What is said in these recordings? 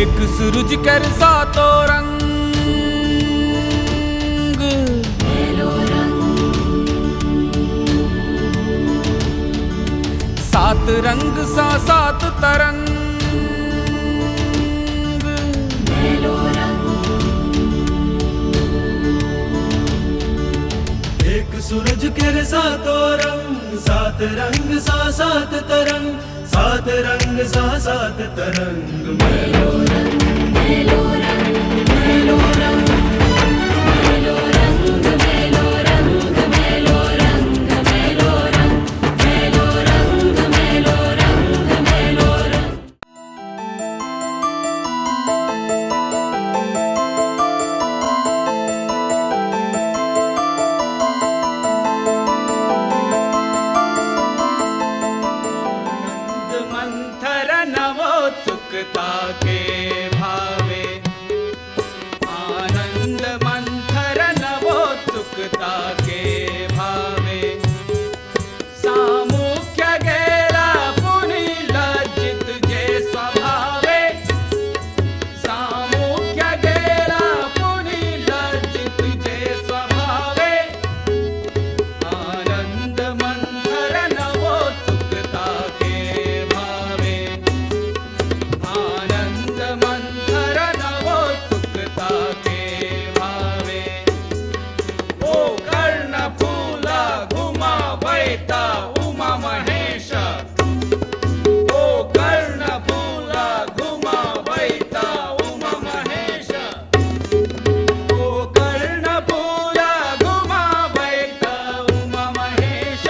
एक सूरज कर सातों रंग। सात रंग सा सात तरंग। एक सूरज के सातों रंग, सात रंग सा सात तरंग, सात रंग सा सात तरंग। मेलो रंग मेलो रंग मेलो रंग मेलो रंग मेलो रंग मेलो रंग मेलो रंग मेलो रंग मेलो रंग मेलो रंग। आनंद मंथर नवोत्सुकता के भावे, आनंद मंथर नवोत्सुकता के भावे, सामुख्य गेला पुनि लज्जित जे स्वभावे, सामुख्य गेला पुनि लज्जित जे स्वभावे, आनंद मंथर नवोत्सुकता के भावे, आनंद मंथर नवोत्सुकता के भावे। ओ कर्ण फूला घुमावैता उमा महेश, ओ कर्ण फूला घुमावैता उमा महेश, ओ कर्ण फूला घुमावैता उमा महेश,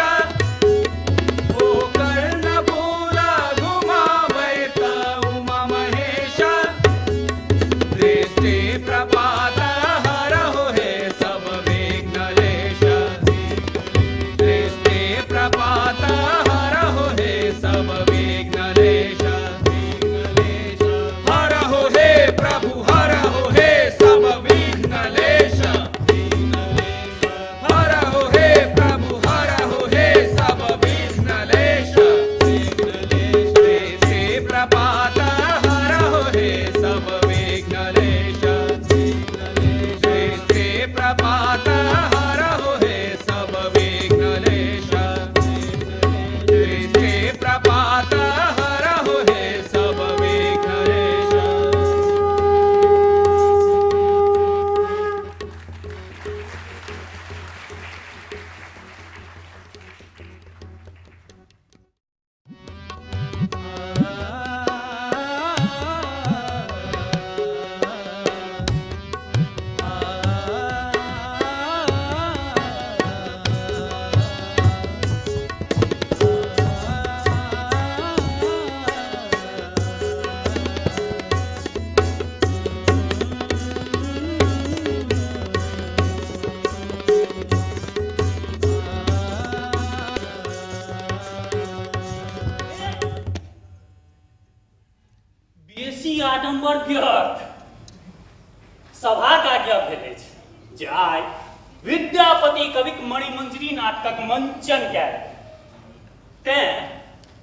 ओ कर्ण फूला घुमावैता उमा महेश, दृष्टि प्रपात हरहु हे सब विघ्न लेश, दृष्टि प्रपात हरहु हे सब विघ्न लेश, हरहु हे प्रभु हरहु हे सब विघ्न लेश, हरहु हे प्रभु हरहु हे सब विघ्न लेश, दृष्टि प्रपात हरहु हे सब विघ्न लेश, दृष्टि प्रपात हरहु हे सब विघ्न लेश, दृष्टि प्रपात हरहु हे सब विघ्न लेश। बेसी आडम्बर व्यर्थ। सभाक आज्ञा भेल अछि जे आइ विद्यापति कविक मणिमंजरी नाटकक मंचन कयल, तें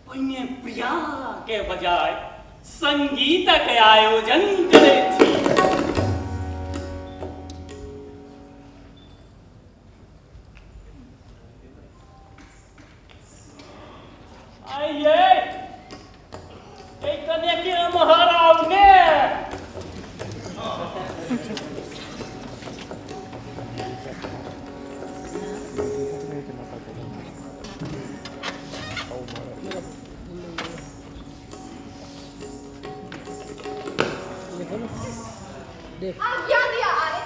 पहिने प्रिया के बजाय संगीतक आयोजन करैत छी। आइये कने के एम्हर आउ ने। आज्ञा दिया आरे,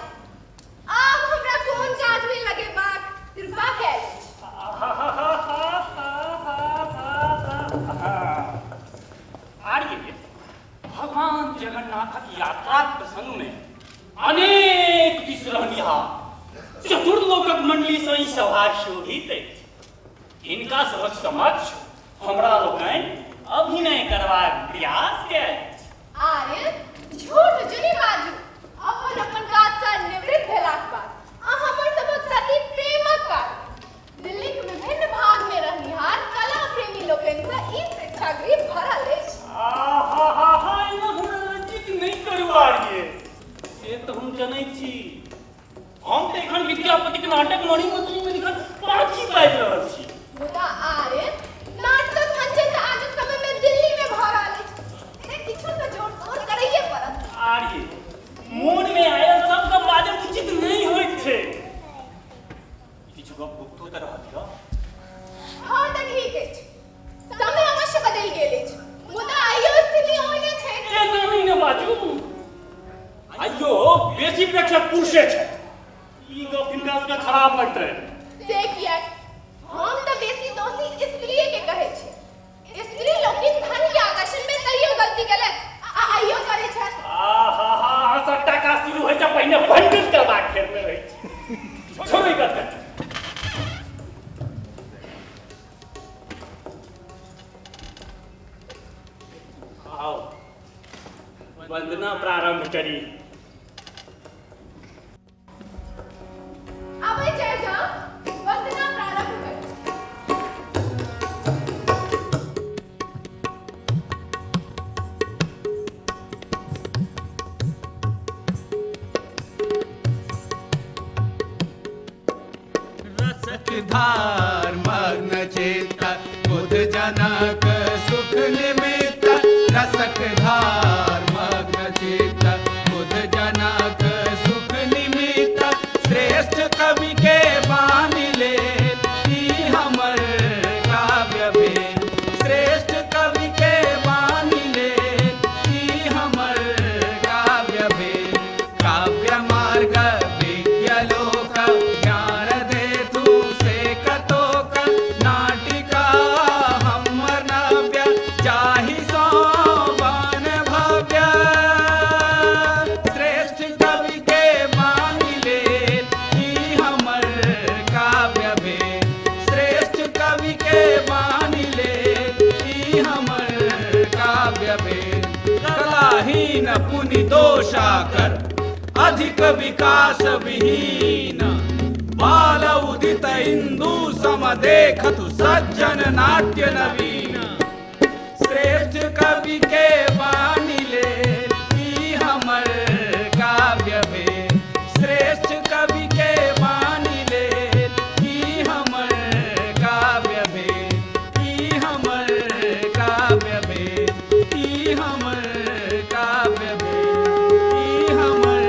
आब हमरा कोन काज में लगेबाक कृपा कयल अछि। आर्य, भगवान जगन्नाथक यात्राक प्रसंग में अनेक दिश रहनिहार चतुर लोकक मंडली सँ ई सभा शोभित अछि। हिनका सभक समक्ष हमरा लोकनि अभिनय करबाक प्रयास कयल अछि। आरे झूठ जुनि बाजू, अपन अपन काज सँ निवृत्त भेलाक बाद आ हमर सभक प्रति प्रेमक कारण दिल्लीक विभिन्न भाग में रहनिहार कला प्रेमी लोकनि सँ ई प्रेक्षागृह भरल अछि। आहाहाहा, एना हमरा लज्जित नहि जनैत छी। हम तऽ एखन विद्यापतिक नाटक मणिमंजरी मे लिखल पाँती बाजि रहल छी। मुदा आर्य, नाटकक मंचन तऽ आजुक समय मे दिल्ली मे भऽ रहल अछि। तें किछु तऽ जोड़-तोड़ करैये पड़त। आर्य, मोन मे आयल सब गप बाजब उचित नहि होइत छै। किछु गप गुप्तो तऽ रहऽ दिअ। हँ तऽ ठीक अछि। समय अवश्य बदलि गेल अछि, मुदा आइयो स्थिति ओहने छै। एना नहि ने बाजू। आइयो बेसी प्रेक्षक पुरुषे छथि। ई गप हिनका सबके खराब लगतनि। से किएक? हम तऽ बेसी दोषी स्त्रीए के कहै छी। स्त्री लोकनि धन के आकर्षण मे तैयो गलती केलथि आ आइयो करै छथि। आहाहा, अहाँ सब टाका शुरू होइ से पहिने भंडल करबाक फेरमे रहै छी। छोड़ू ई गप के। आउ वंदना प्रारंभ करी। आबै जाय जाउ, वंदना प्रारंभ करी। रसक धार मग्न चित्त बुध जनक सुख निमित्त। रसक धार मग्न चित्त बुध जनक सुख निमित्त। श्रेष्ठ कवि के बानि ले ई हमर काव्य भेल। श्रेष्ठ कवि के बानि ले ई हमर काव्य भेल। काव्य मार्ग विज्ञ लोक ज्ञान देथु से कतोक। नाटिका हमर नव्य जाहि सो बन भव्य। श्रेष्ठ कवि के मानि लेल ई हमर काव्य भेल। श्रेष्ठ कवि के मानि लेल ई हमर काव्य भेल। कलाहीन पुनि दोषाकर अधिक विकास विहीन। बाल उदित इंदु सम देखतु सज्जन नाट्य नवीन। श्रेष्ठ कवि के बानि लेल ई हमर काव्य भेल। श्रेष्ठ कवि के बानि लेल ई हमर काव्य भेल। ई हमर काव्य भेल। ई हमर काव्य भेल। ई हमर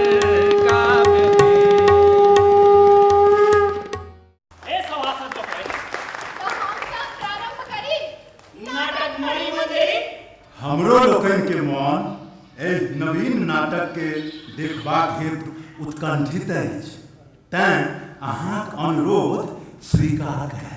काव्य भेल। हे सभासद लोकनि, तऽ हम सब प्रारंभ करी नाटक मणिमंजरी। हमरो लोकनि के मन एहि नवीन नाटक के देखबाक हेतु उत्कंठित अछि, तैं अहाँक अनुरोध स्वीकार कयल।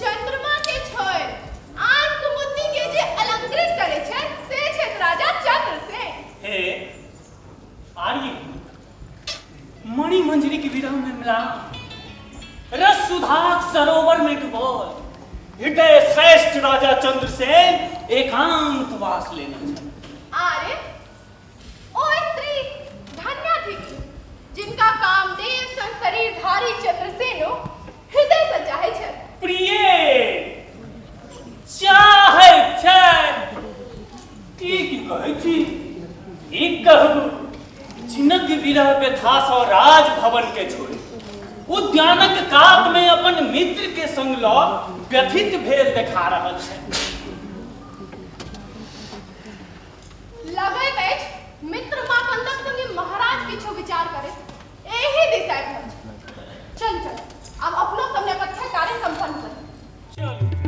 चंद्रमा के छोड़ि आन कुमुदनी के जे अलंकृत करै छथि से छथि राजा चंद्रसेन। हे आर्य, मणिमंजरी के विरह में मिला रस सुधाक सरोवर में डुबोल हृदय श्रेष्ठ राजा चंद्रसेन एकांत वास लेने छथि। आर्य, ओ स्त्री धन्या थिक जिनका कामदेव सन शरीरधारी चंद्रसेनो हृदय सँ चाहै छथि। प्रिय चाहै छथि। ई की कहै छी? ई कहू, जिनक विरह व्यथा सँ राजभवन के छोड़ि उद्यानक कात में अपन मित्र के संग लऽ व्यथित भेल देखा रहल छथि। लगैत अछि मित्र माकन्दक संगे महाराज किछु विचार करैत एहि दिस आबि रहल छथि। चलू चलू, आब अपनो सब नेपथ्य कार्य सम्पन्न करी। चलू।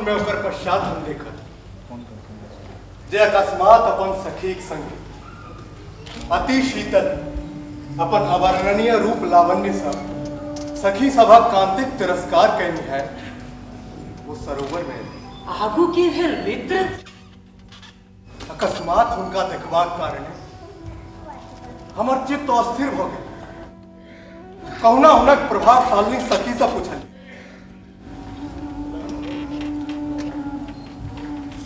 स्वप्न में ओकर पश्चात हम देखल जे अकस्मात अपन सखीक संग अति शीतल अपन अवर्णनीय रूप लावण्य सँ सखी सभक कांतिक तिरस्कार कयनी है ओ सरोवर में आगू की भेल मित्र? अकस्मात हुनका देखबाक कारणे हमर चित्त अस्थिर भऽ गेल। कहुना हुनक प्रभावशालिनी सखीसँ पूछल,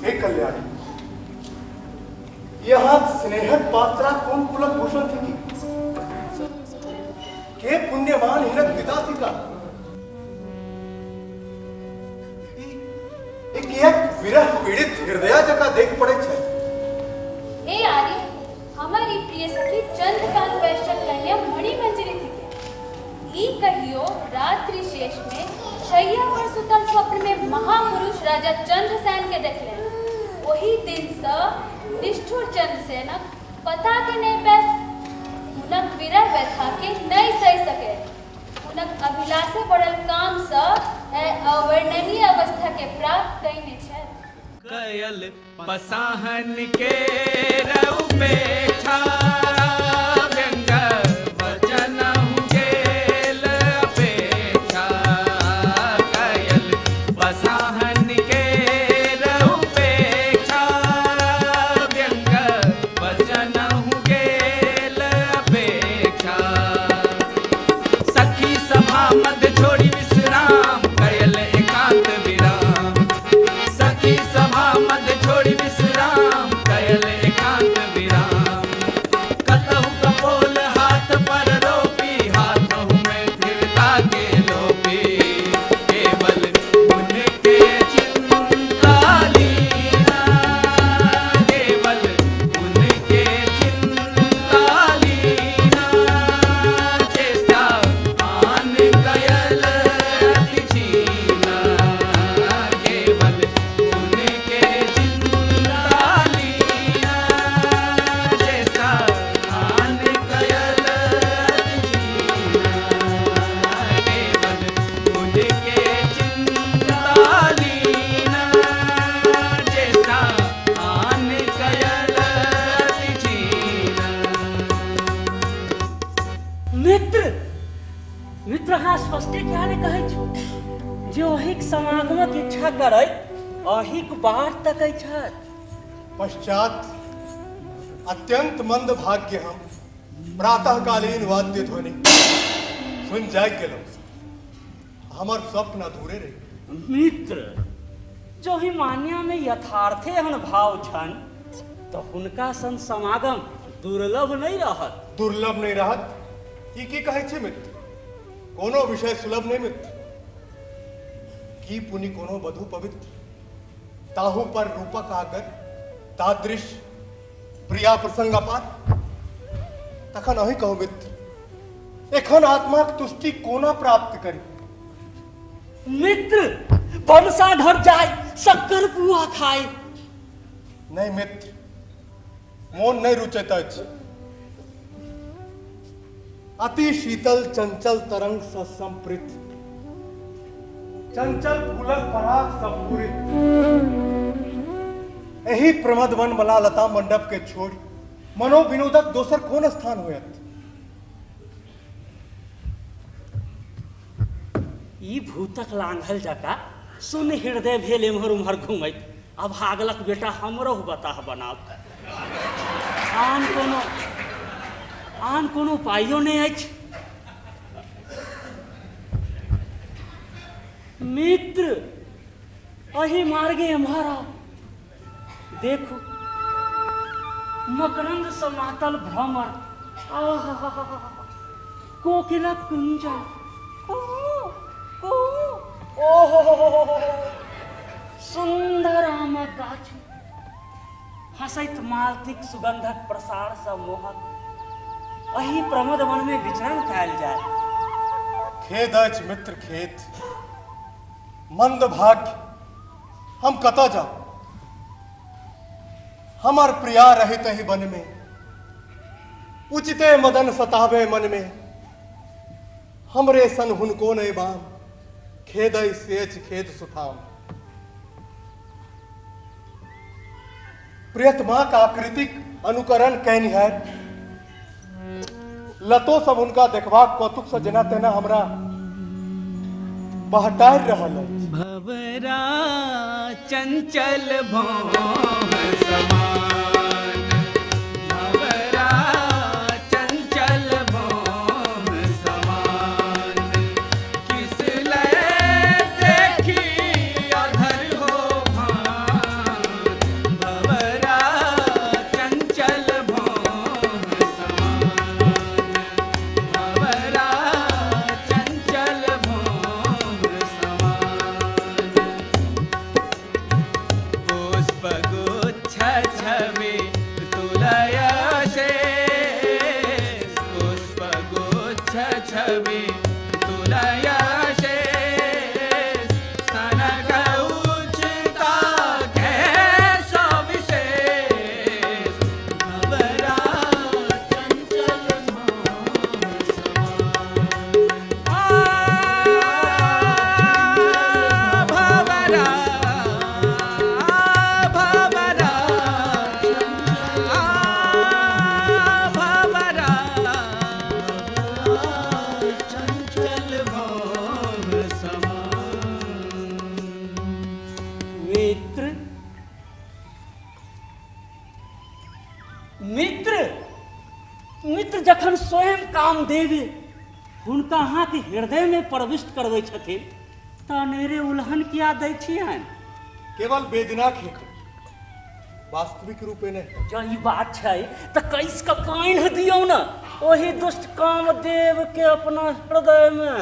हे कल्याणी, यहाँ स्नेहक पात्रा कोन कुलक भूषण थी? के पुण्यवान हिनक पिता थिका? ई किएक विरह पीड़ित हृदय जकाँ देख पड़ैत छै? हे आर्य, हमर ई प्रिय सखी चंद्रकांत वैश्यक कन्या मणिमंजरी थिके। ई कहियो रात्रि शेष में शैया पर सुतल स्वप्न में महापुरुष राजा चंद्रसेन के देखलनि। ओहि दिन सँ निष्ठुर चंद्रसेनक पता के नहि पाबि हुनक विरह व्यथा के नहि सहि सकै हुनक अभिलाषे बढ़ल काम सँ एहि अवर्णनीय अवस्था के प्राप्त कयने छथि। कयल पसाहन के उपेक्षा व्यंग वचनहु गेल अपेक्षा। कयल पसाहन के उपेक्षा व्यंग वचनहु गेल अपेक्षा। सखी सभा मध्य छोड़ी विश्राम कयल एकांत विराम। सखी सभा मध्य छोड़ी विश्राम कयल एकांत विराम। कतहु कपोल हाथ पर रोपी हाथहु में थिरता के लोपी। केवल उनके चिंता लीना, केवल उनके चिंता लीना। चेष्टा आन कयल अति छीना, केवल उनके चिंता लीना। चेष्टा आन कयल अति छीना, केवल उनके चिंता लीना। चेष्टा आन कयल अति छीना। मित्र, मित्र, अहाँ स्पष्टे किया नहि कहै छी जे ओहिक समागमक इच्छा करैत अहीक बाट तकै छथि? पश्चात अत्यंत मंद भाग्य हम प्रातःकालीन वाद्य ध्वनि सुन जागि गेलहुँ। हमर स्वप्न अधूरे रहि गेल। मित्र, जो ही मान्या में यथार्थे एहन भाव छनि तऽ हुनका सन समागम दुर्लभ नहि रहत। दुर्लभ नहि रहत? ई की कहै छी मित्र? कोनो विषय सुलभ नहि मित्र। की पुनि कोनो वधु पवित्र, ताहू पर रूपक आगर तादृश प्रिया प्रसंग अपार? तखन अहीं कहू मित्र, एखन आत्माक तुष्टि कोना प्राप्त करी? मित्र, भनसा घर जाय शक्कर पुआ खाय। नहि मित्र, मोन नहि रुचैत अछि। अति शीतल चंचल तरंग सँ संपृत चंचल फूलक पराग सँ पूरित एहि प्रमद वन बला लता मंडप के छोड़ि मनोविनोदक दोसर कोन स्थान होयत? ई भूतक लांघल जका सुन हृदय भेल एम्हर उम्हर घुमैत अभागलक बेटा हमरो बताह बनाब। आन कोनो आन कोनो उपायो नहि अछि। मित्र, एहि मार्गे एम्हर आउ, देखू मकरंद सँ मातल भ्रमर, आहा, कोकिलक कुंजन, कू कू, ओहो सुन्दर आमक गाछ, हँसैत मालतीक सुगंधक प्रसार सँ मोहक एहि प्रमद वन में विचरण कयल जाय। खेद अछि मित्र खेद, मंद भाग्य, हम कतऽ जाउ? हमर प्रिया रहित एहि वन में, उचिते मदन सतावे मन में। हमरे सन हुनको नहि बाम, खेद अछि से अछि खेद सुठाम। प्रियतमाक आकृतिक अनुकरण कयनिहार लतो सब हुनका देखबाक कौतुकसँ जेना तेना हमरा बहटारि रहल अछि। भवरा चंचल भौंह समान, भवरा चंचल भौंह समान, किस लय देखी अधर हो भान, भवरा चंचल भौंह समान, भवरा चंचल भौंह समान। पुष्पगुच्छ छवि तुलय शेष, पुष्पगुच्छ छवि तुलय शेष, स्तनक उच्चता केश विशेष, भवरा चंचल भौंह समान। भवरा भवरा भवरा चंचल भौंह समान। मित्र, मित्र, मित्र जखन स्वयं कामदेव हुनका अहाँके हृदयमे प्रविष्ट करबै छथिन तऽ अनेरे उलहन किया दै छियनि? केवल वेदनाक हेतु, वास्तविक रूपे नहि। जँ ई बात छै तऽ कसि कऽ बान्हि दियौ ने ओहि दुष्ट कामदेव के अपना हृदयमे।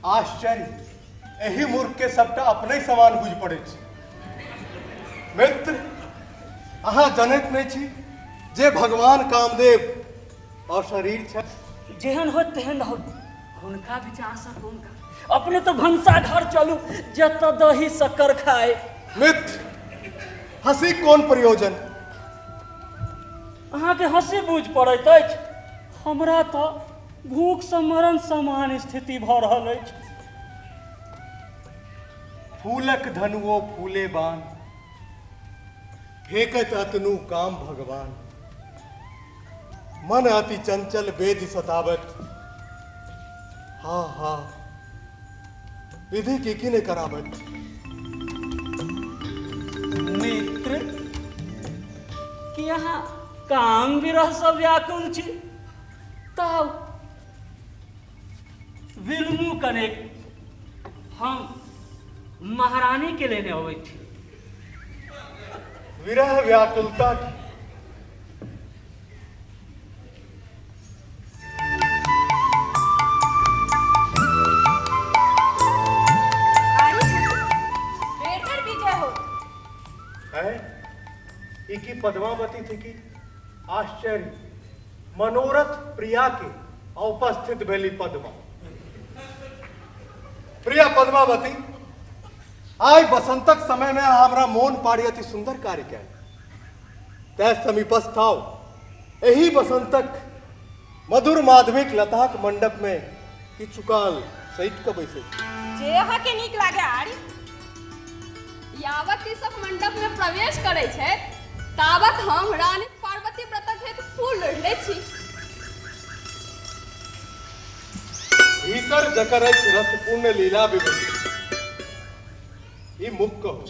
आश्चर्य, एहि मूर्ख के सबटा अपने समान बुझि पड़ैत छै। मित्र, अहाँ जनैत नहि छी जे भगवान कामदेव अशरीर छथि। जेहन हो तेहन हो, हुनका विचारसँ कोन काज? अपने तऽ भनसा घर चलू जतऽ दही शक्कर खाय। मित्र, हँसी कोन प्रयोजन? अहाँके हँसी बुझि पड़ैत अछि, हमरा तऽ भूखसँ मरण समान स्थिति भऽ रहल अछि। फूलक धनुओ फूले बान, फेकत अतनु काम भगवान। मन अति चंचल वेद सतावत, हा हा विधि की की ने करावत। मित्र, कि अहाँ काम विरह सँ व्याकुल छी? तब विलमू कनेक, हम महारानी के लेने अबैत छी। विरह व्याकुलता की बेर विजय हो है ई की पद्मावती थी की आश्चर्य, मनोरथ प्रिया के उपस्थित भेली पद्मा। प्रिया पद्मावती, आइ बसंतक समय में हमरा मोन पाड़ी अति सुंदर कार्य कयल, तै समीपस्थ आओ। एहि बसंतक मधुर माधविक लताक मंडप में किछु काल सटि कऽ बैसै छी। जे अहाँके नीक लागे आर्य। यावत ई सब मंडप में प्रवेश करै छथि तावत हम रानी पार्वती व्रतक हेतु फूल लोढ़ि लै छी। भीतर जकर अछि रसपूर्ण लीला विभूति, ई मुख कहू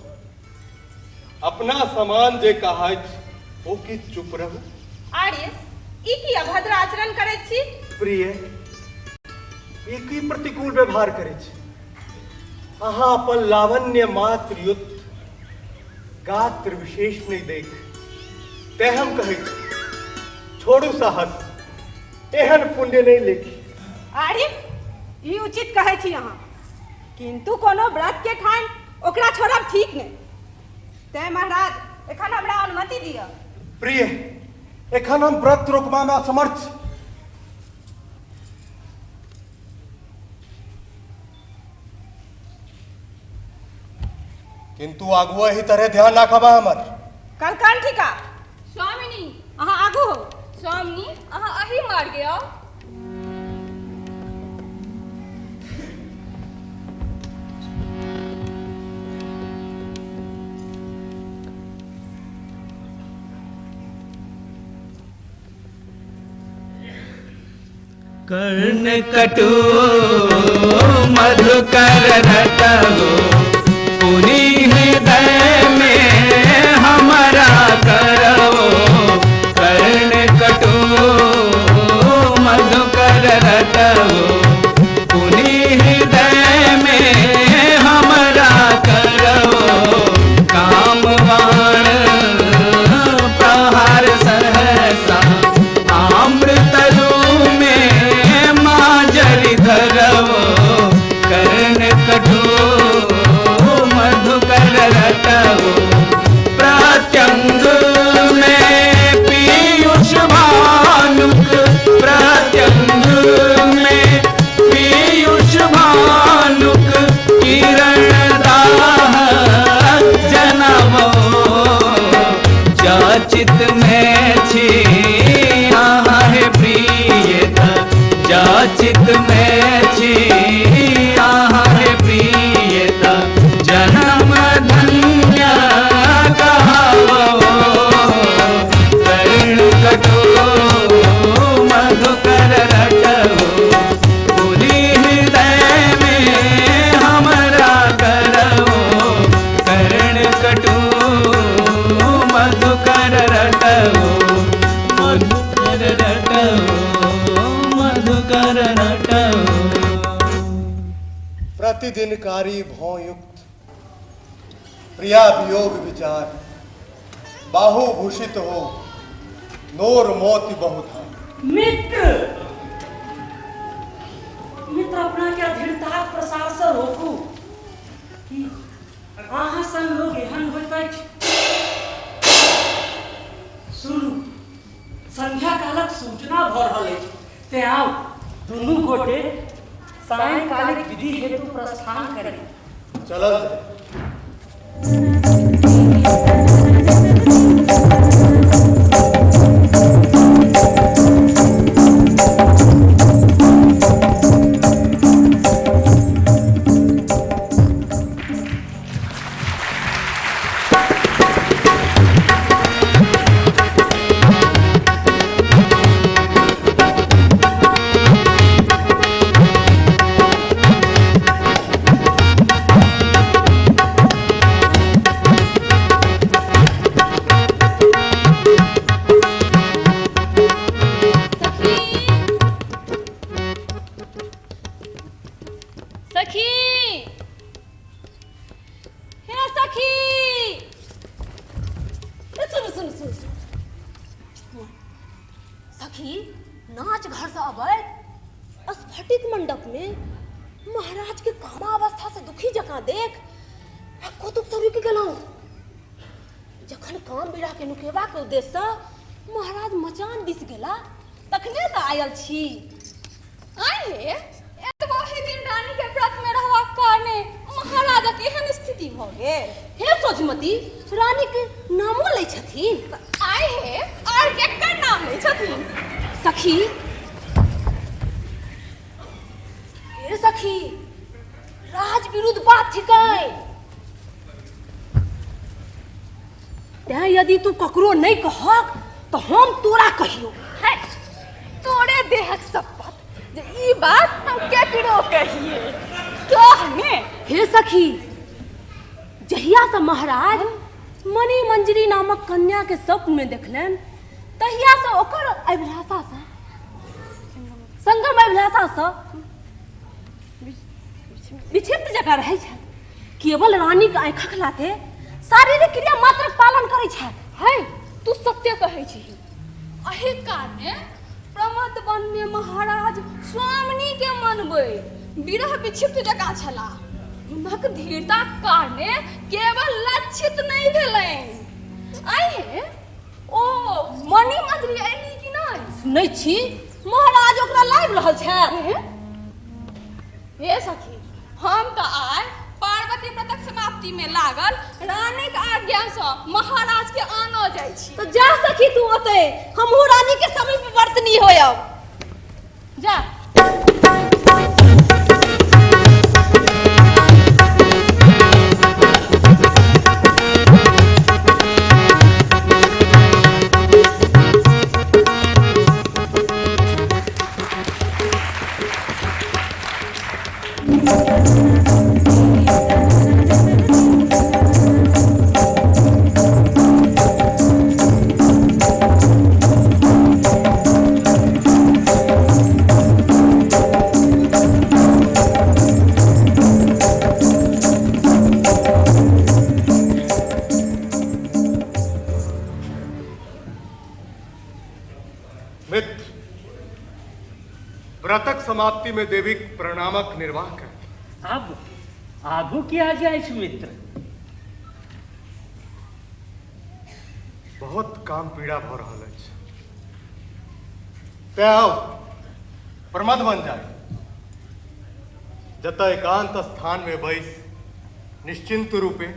अपना समान जे कहैछ ओ की चुप रहू? आर्य, ई की अभद्र आचरण करैत छी? प्रिय, ई की प्रतिकूल व्यवहार करैत छी? अहाँ अपन लावण्य मात्र युक्त गात्र विशेष नहि देख तें हम कहैत छी, छोड़ू साहस, एहन पुण्य नहि लेखी। आर्य, ई उचित कहै छी अहाँ, किन्तु कोनो व्रत के ठानि ओकरा छोड़ब ठीक नहि। तें महाराज, एखन हमरा अनुमति दिअ। प्रिय, एखन हम व्रत रोकबा मे असमर्थ छी। किन्तु आगू एहि तरह ध्यान राखब हमर। कलकंठिका। स्वामिनी, अहाँ आगू हो। स्वामिनी, अहाँ एहि मार्गे आउ। कर्ण कटु मधुकर रटो पुनि हृदय में हमारा करो। कर्ण कटु मधुकर रटो पुनि हृदय में हमारा करो। काम बाण प्रहार सहसा अमृतरु में माजरि धरवो। कर्ण कटु मधुकर रटो प्रत्यंग में पीयूष भानुक। प्रत्यंग में पीयूष भानुक किरण दाह जनमो। जाचित में छी आहा हे प्रियता। जाचित में छी आहा हे प्रियता। जन्म धन्य कहावो। कर्ण कटो मधुकर रटो पुनि हृदय में हमरा करो। कर्ण कटो मधुकर रटो मधुकर रटो मधुकर रटो। प्रतिदिन कारी भौयुक्त प्रिया वियोग विचार बाहु भूषित हो नोर मोति बहुधा। मित्र मित्र अपना के अधीरताक प्रसार से रोकू कि अहाँ संग लोग एहन होइत अछि। सुनू, संध्या कालक सूचना भऽ रहल अछि, तेँ आउ दुनू गोटे सायंकालिक विधि हेतु प्रस्थान करी। चलल जाय। सखी, सखी, हे सखी, ए, सुनू सुनू सुनू सुनू। सखी, नाच घर से अबैत स्फटिक मंडप में महाराज के कामावस्था से दुखी जकाँ देख आ कौतुक से रुकि गेलहुँ। जखन काम बिरा के नुकेबाक उद्देश्य से महाराज मचान दिस गेला तखने तऽ आयल छी। आइ हे, एतबो ही दिन रानी के व्रत में रहबाक कारणे महाराजक एहन स्थिति भऽ गेल। हे सोझमती, रानी के नामो लै छथिन। आइ हे, आर केकर नाम लै छथिन? सखी, हे सखी, राज विरुद्ध बात थिकै, तें यदि तू ककरो नहि कहक तऽ हम तोरा कहियो। है, तोरे देहक शपथ जे ई बात हम केकरो कहिए। कह ने। हे सखी, जहिया से महाराज मणि मंजरी नामक कन्या के स्वप्न में देखलनि तहिया से ओकर अभिलाषा से संगम अभिलाषा से विक्षिप्त जकाँ रहै छथि। केवल रानी के आँखिक लाथे शारीरिक क्रिया मात्रक पालन करै छथि। है, तू सत्य कहै छी। एहि कारणे प्रमद वन में महाराज स्वामिनी के मनबै विरह विक्षिप्त जकाँ छलाह। हुनक धीरताक कारणे केवल लक्षित नहि भेलनि। आइ हे, ओ मणि मंजरी अयली कि नहि? सुनै छी महाराज ओकरा लाबि रहल छथि। हे सखी, हम तऽ आइ पार्वती व्रतक समाप्ति में लागल रानीक आज्ञा सँ महाराज के आनऽ जाइ छी। तऽ जा सखी तू ओतै, हमहूँ रानी के समीप वर्तनी होयब। जा। मित्र, व्रतक समाप्ति में देवीक प्रणामक निर्वाह कर। आब आगू किया जाए मित्र? बहुत काम पीड़ा भ रहल अछि, तें आउ प्रमद बन जाय, जतय एकांत स्थान में बैस निश्चिंत रूपे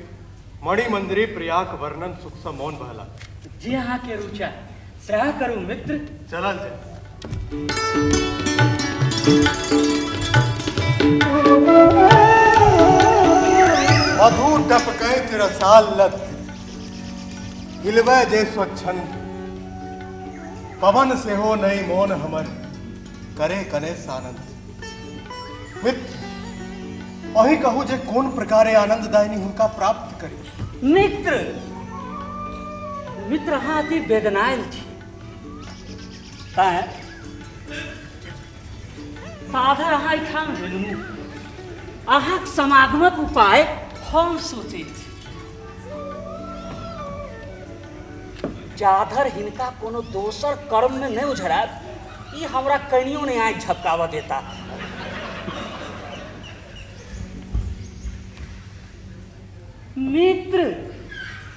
मणिमंजरी प्रियाक वर्णन सुख सँ मौन बहला। जे अहाँ के रुचा सएह करू मित्र। चलल जाय। मधु टपकैत रसाल लत, हिलबै जे स्वच्छंद, पवन सेहो नहि मोन हमर करे कने सानंद। मित्र, अहीं कहू जे कोन प्रकारे आनंददायिनी हुनका प्राप्त करी। मित्र, मित्र अहाँ अति वेदनायल छी, तैं साधर अहाँ एहिठाम भेलहुँ। अहाँक समागमक उपाय हम सोचैत छी। जाधर हिनका कोनो दोसर कर्म में नहीं उझरायब, ई हमरा कनियो नहीं आँखि झपकाबऽ देता। मित्र,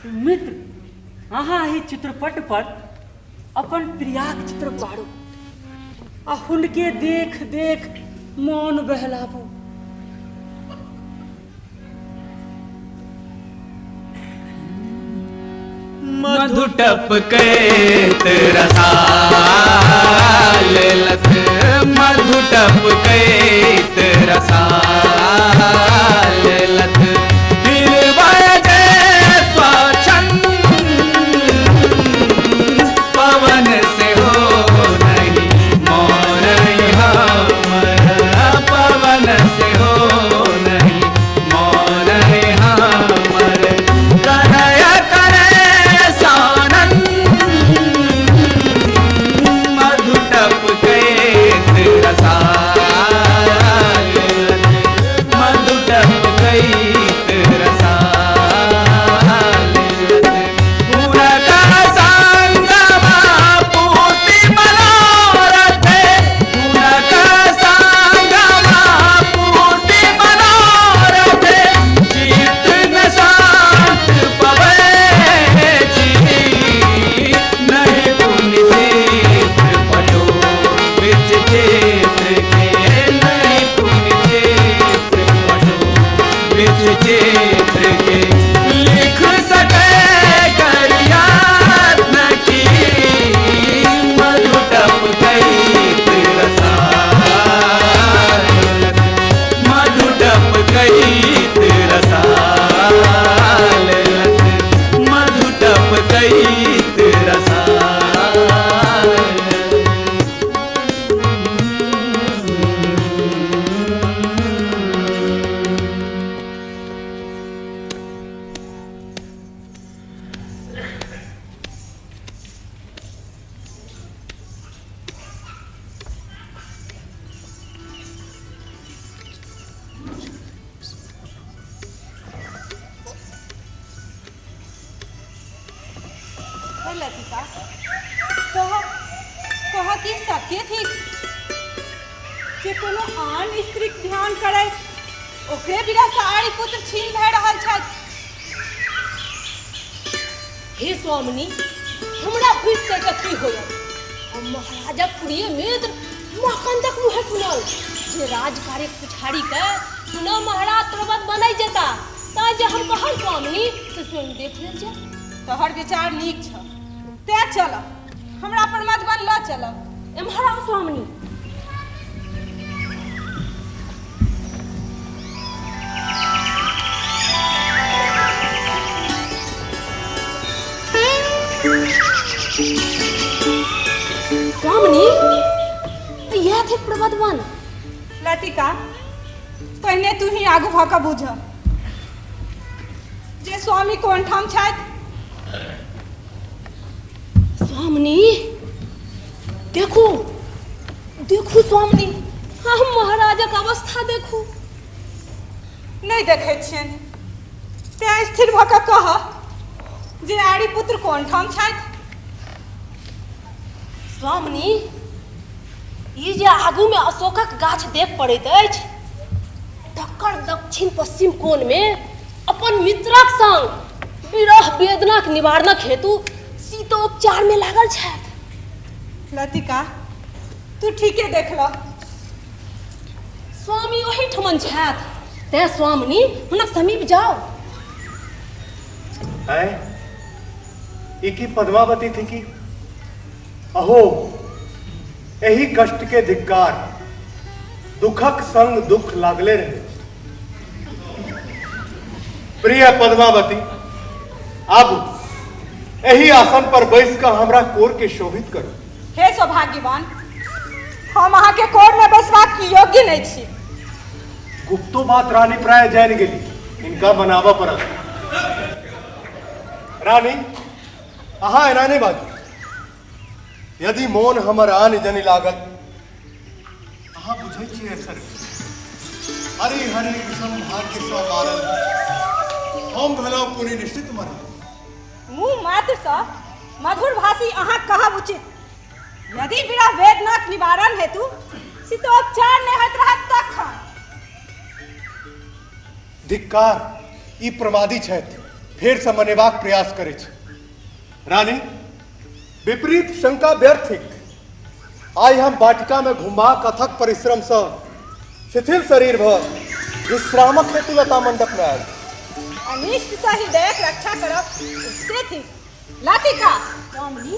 मित्र अहाँ एहि चित्रपट पर अपन प्रियाक चित्र पारू आ हुनके देख देख मोन बहलाबू। मधु टपकैत रसाल लत, मधु टपकैत रसाल लत, हिलबै जे स्वच्छंद, पवन सेहो नहि मोर हमर, पवन सेहो नहि मोर हमर, करय करय सानंद, मधु टपकैत रसाल लत, मधु टपकैत रसाल लत, पुरक संगमा पूर्ति मनोरथ, पुरक संगमा पूर्ति मनोरथ, चित्त न शांत पबै छी, नहि पुनि चित्र पटो बिच चित्र के, नहि पुनि चित्र पटो बिच चित्र के, लिख सकै करियात न की, मधु टपकैत रसाल लत, मधु टपकैत रसाल लत, मधु टपकैत रसाल लत। हे लतिका, कह कह कि सत्य थिक जे कोनो आन स्त्रीक ध्यान करैत ओकरे विरह सँ आर्य पुत्र छीन भए रहल छथि। हे स्वामिनी, हमरा बुझि कऽ की होयत? हम महाराजक प्रिय मित्र मकंदक मुँहे सुनल जे राजकार्यक पुछारी के पुनः महाराज प्रबंध बनै जेता, ताँ जे हम कहल स्वामिनी से स्वयं देख लेल जाय। तोहर विचार नीक छह, तें चल हमरा प्रमदवन लऽ चल। एम्हर आउ स्वामिनी। स्वामिनी, तऽ इएह थिक प्रबंधवन। लतिका, पहिने तू ही आगू भऽ कऽ बूझ जे स्वामी कोन ठाम छथि। स्वामिनी देखू, देखू स्वामिनी, हम महाराजक अवस्था देखू। नहि देखै छियनि, तें स्थिर भऽ कऽ कह जे आर्यपुत्र कोन ठाम छथि। स्वामिनी, ई जे आगूमे अशोकक गाछ देख पड़ैत अछि, तकर दक्षिण पश्चिम कोणमे अपन मित्रक संग विरह वेदनाक निवारणक हेतु शीतोपचारमे लागल छथि। लतिका, तू ठीके देखलह। स्वामी ओहिठमन छथि, तेँ स्वामिनी हुनक समीप जाउ। आँय, ई की पद्मावती थी की? अहो, एहि कष्ट के धिक्कार, दुखक संग दुख लागले रहे। प्रिय पद्मावती, आबू एहि आसन पर बैस कऽ हमरा कोर के शोभित करू। हे सौभाग्यवान, हम अहाँके कोरमे बैसबाक योग्य नहि छी। गुप्तो बात रानी प्राय जानि गेली, इनका मनाबऽ पड़त। रानी, अहाँ एना नहि बाजू। यदि मोन हमर आन जनि लागल, अहाँ बुझै छियै सर, हरि हरि विषम भाग्यसँ मारल हम भेलहुँ पुनि निश्चित मरल। मुँह मात्रसँ मधुर भाषी अहाँ कहब उचित। यदि विरह वेदनाक निवारण हेतु शीतोपचार नहि होइत रहत तखन? धिक्कार, ई प्रमादी छथि, फेरसँ मनेबाक प्रयास करैत छथि। रानी, विपरीत शंका व्यर्थ थिक। आइ हम वाटिकामे घुमबाक अथक परिश्रमसँ शिथिल शरीर भऽ विश्रामक हेतु लता मंडपमे आयल। अनिष्टसँ हृदयक रक्षा करब उचिते थिक। लतिका, स्वामिनी,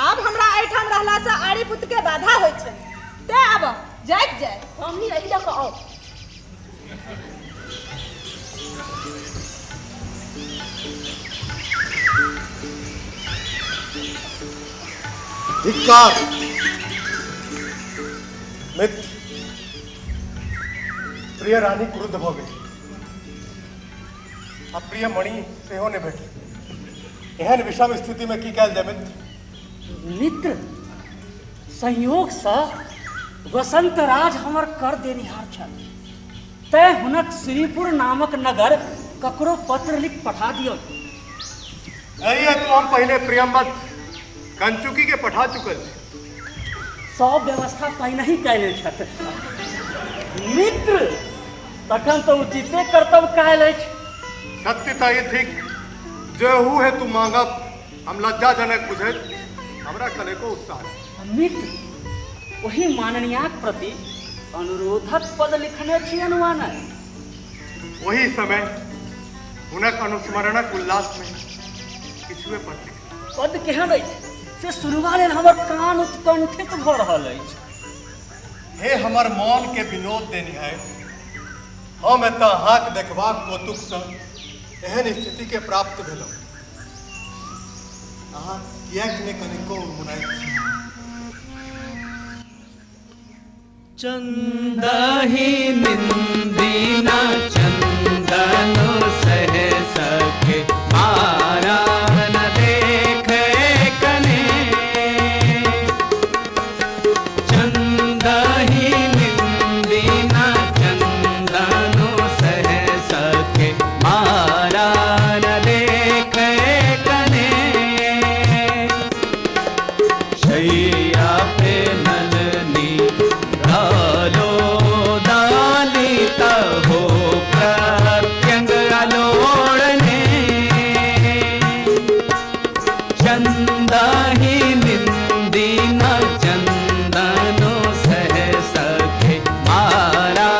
आब हमरा एहिठाम रहलासँ आर्यपुत्रके बाधा होइत छनि, तेँ आब जाइत जाय। स्वामिनी, एहि लऽ कऽ आउ। धिक्कार मित्र, प्रिय रानी क्रुद्ध भऽ गेल आ प्रिय मणि सेहो नहि भेटल। एहन विषम स्थितिमे की कयल जाय मित्र? मित्र, संयोगसँ वसंतराज हमर कर देनिहार छल, तेँ हुनक श्रीपुर नामक नगर ककरो पत्र लिख पठा दियौ। एहि हेतु हम पहिने प्रियम्बद कंचुकी के पठा चुकल छी। सब व्यवस्था पहिनहि कयने छथि मित्र, तखन तऽ उचिते कर्तव्य कयल अछि। सत्य तऽ ई थिक जे एहू हेतु मांगब हम लज्जाजनक बुझैत हमरा कनेको उत्साह नहि। मित्र, ओहि माननीयाक प्रति अनुरोधक पद लिखने छियनि वा नहि? ओहि समय हुनक अनुस्मरणक उल्लासमे किछुए पद लिखने। पद केहन अछि से सुनबा लेल हमर कान उत्कंठित भऽ रहल अछि। हे हमर मोन के विनोद देनिहारि, हम एतऽ अहाँक देखबाक कौतुकसँ एहन स्थितिके प्राप्त भेलहुँ। अहाँ किएक ने कनिको उनमुनाइत छी? चंदहि निंदीना चंदनो सह सके मारा न देखे कने। चंदहि निंदीना चंदनो सह सके मारा न देखे कने। शैया पे नलनी डालो दालिता हो प्रत्यंग आलोड़ने। चंदा ही निंदीना चंदनो सह सके मारा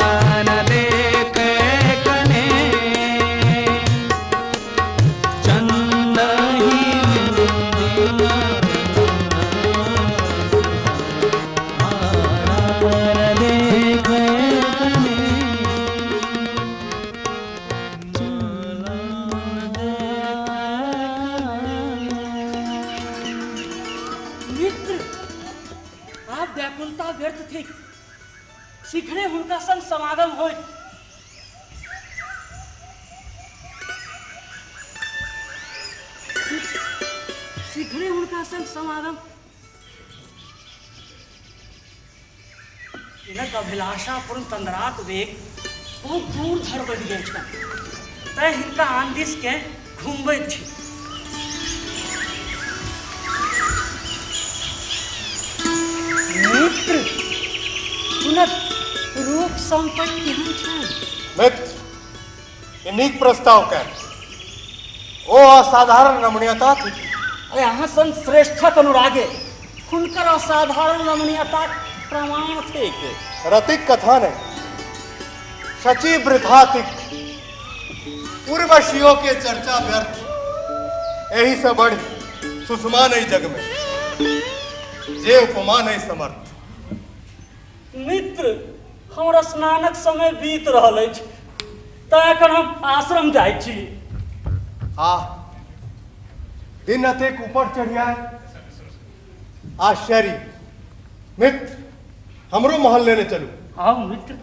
न देखे कने। चंदा ही निंदीना मारा न देखे कने। मित्र, आब व्याकुलता व्यर्थ थिक। शीघ्रे हुनका संग समागम होइत। शीघ्रे हुनका संग समागम। हिनक अभिलाषापूर्ण तंद्राक वेग बहुत दूर धरि बढ़ि गेल छल, तेँ हिनका आन दिसकेँ घुमबैत छी। हुनक रूप सम्पत्ति केहन छनि? मित्र, ई नीक प्रस्ताव कयल। ओ असाधारण रमणीयता थिक। अरे अहाँ सन श्रेष्ठक अनुरागे हुनकर असाधारण रमणीयताक प्रमाण थिक। रतिक कथा नहि, शची वृथा थिक। उर्वशियों के चर्चा व्यर्थ, एहि से बढ़ि सुषमा नहि जग में, जे उपमा नहि समर्थ। मित्र, हमर स्नानक समय बीत रहल अछि, तैं एखन हम आश्रम जाइ छी। आह, दिन अतेक ऊपर चढ़ि आयल, आश्चर्य। मित्र, हमरो महल लेने चलू। आउ मित्र।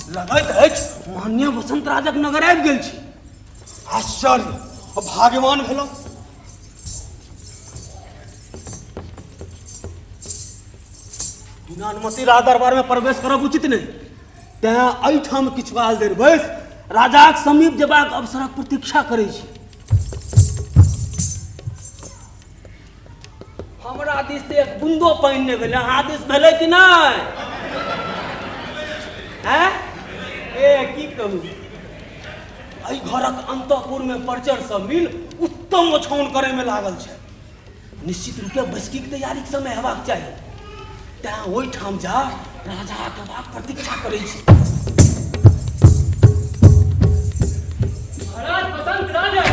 लगैत अछि मान्य वसंत राजक नगर आबि गेल छी। आश्चर्य, भाग्यवान भेलहुँ। बिना अनुमति राज दरबार में प्रवेश करब उचित नहि, तेँ एहिठाम किछु काल देर बैस राजाक समीप जेबाक अवसरक प्रतीक्षा करै छी। हमरा दिस तऽ एक बुन्दो पानि नहि भेलै, अहाँ दिस भेलै कि नहि? हैं? ए की कहू, एहि घरक अंतःपुर में परचर सब मिल उत्तम ओछाओन करे में लागल छै। निश्चित रूपे बैसकीक तैयारीक समय हेबाक चाही, तेँ ओहिठाम जा राजाक अयबाक प्रतीक्षा करै छी। महाराज बसंत राजा।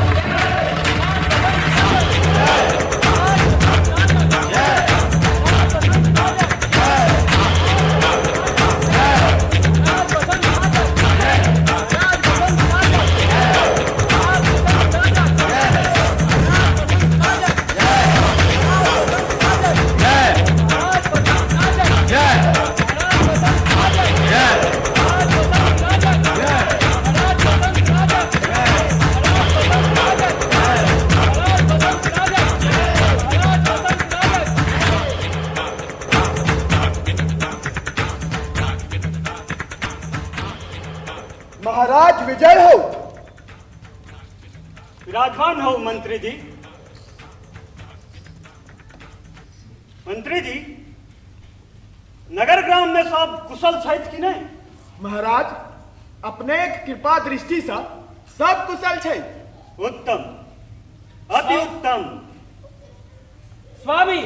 महाराज विजय हो। विराजमान हो मंत्री जी। मंत्री जी, नगर ग्राम में सब कुशल छथि कि नहीं? महाराज, अपने कृपा दृष्टि से सब कुशल छै। उत्तम, अति उत्तम। स्वामी,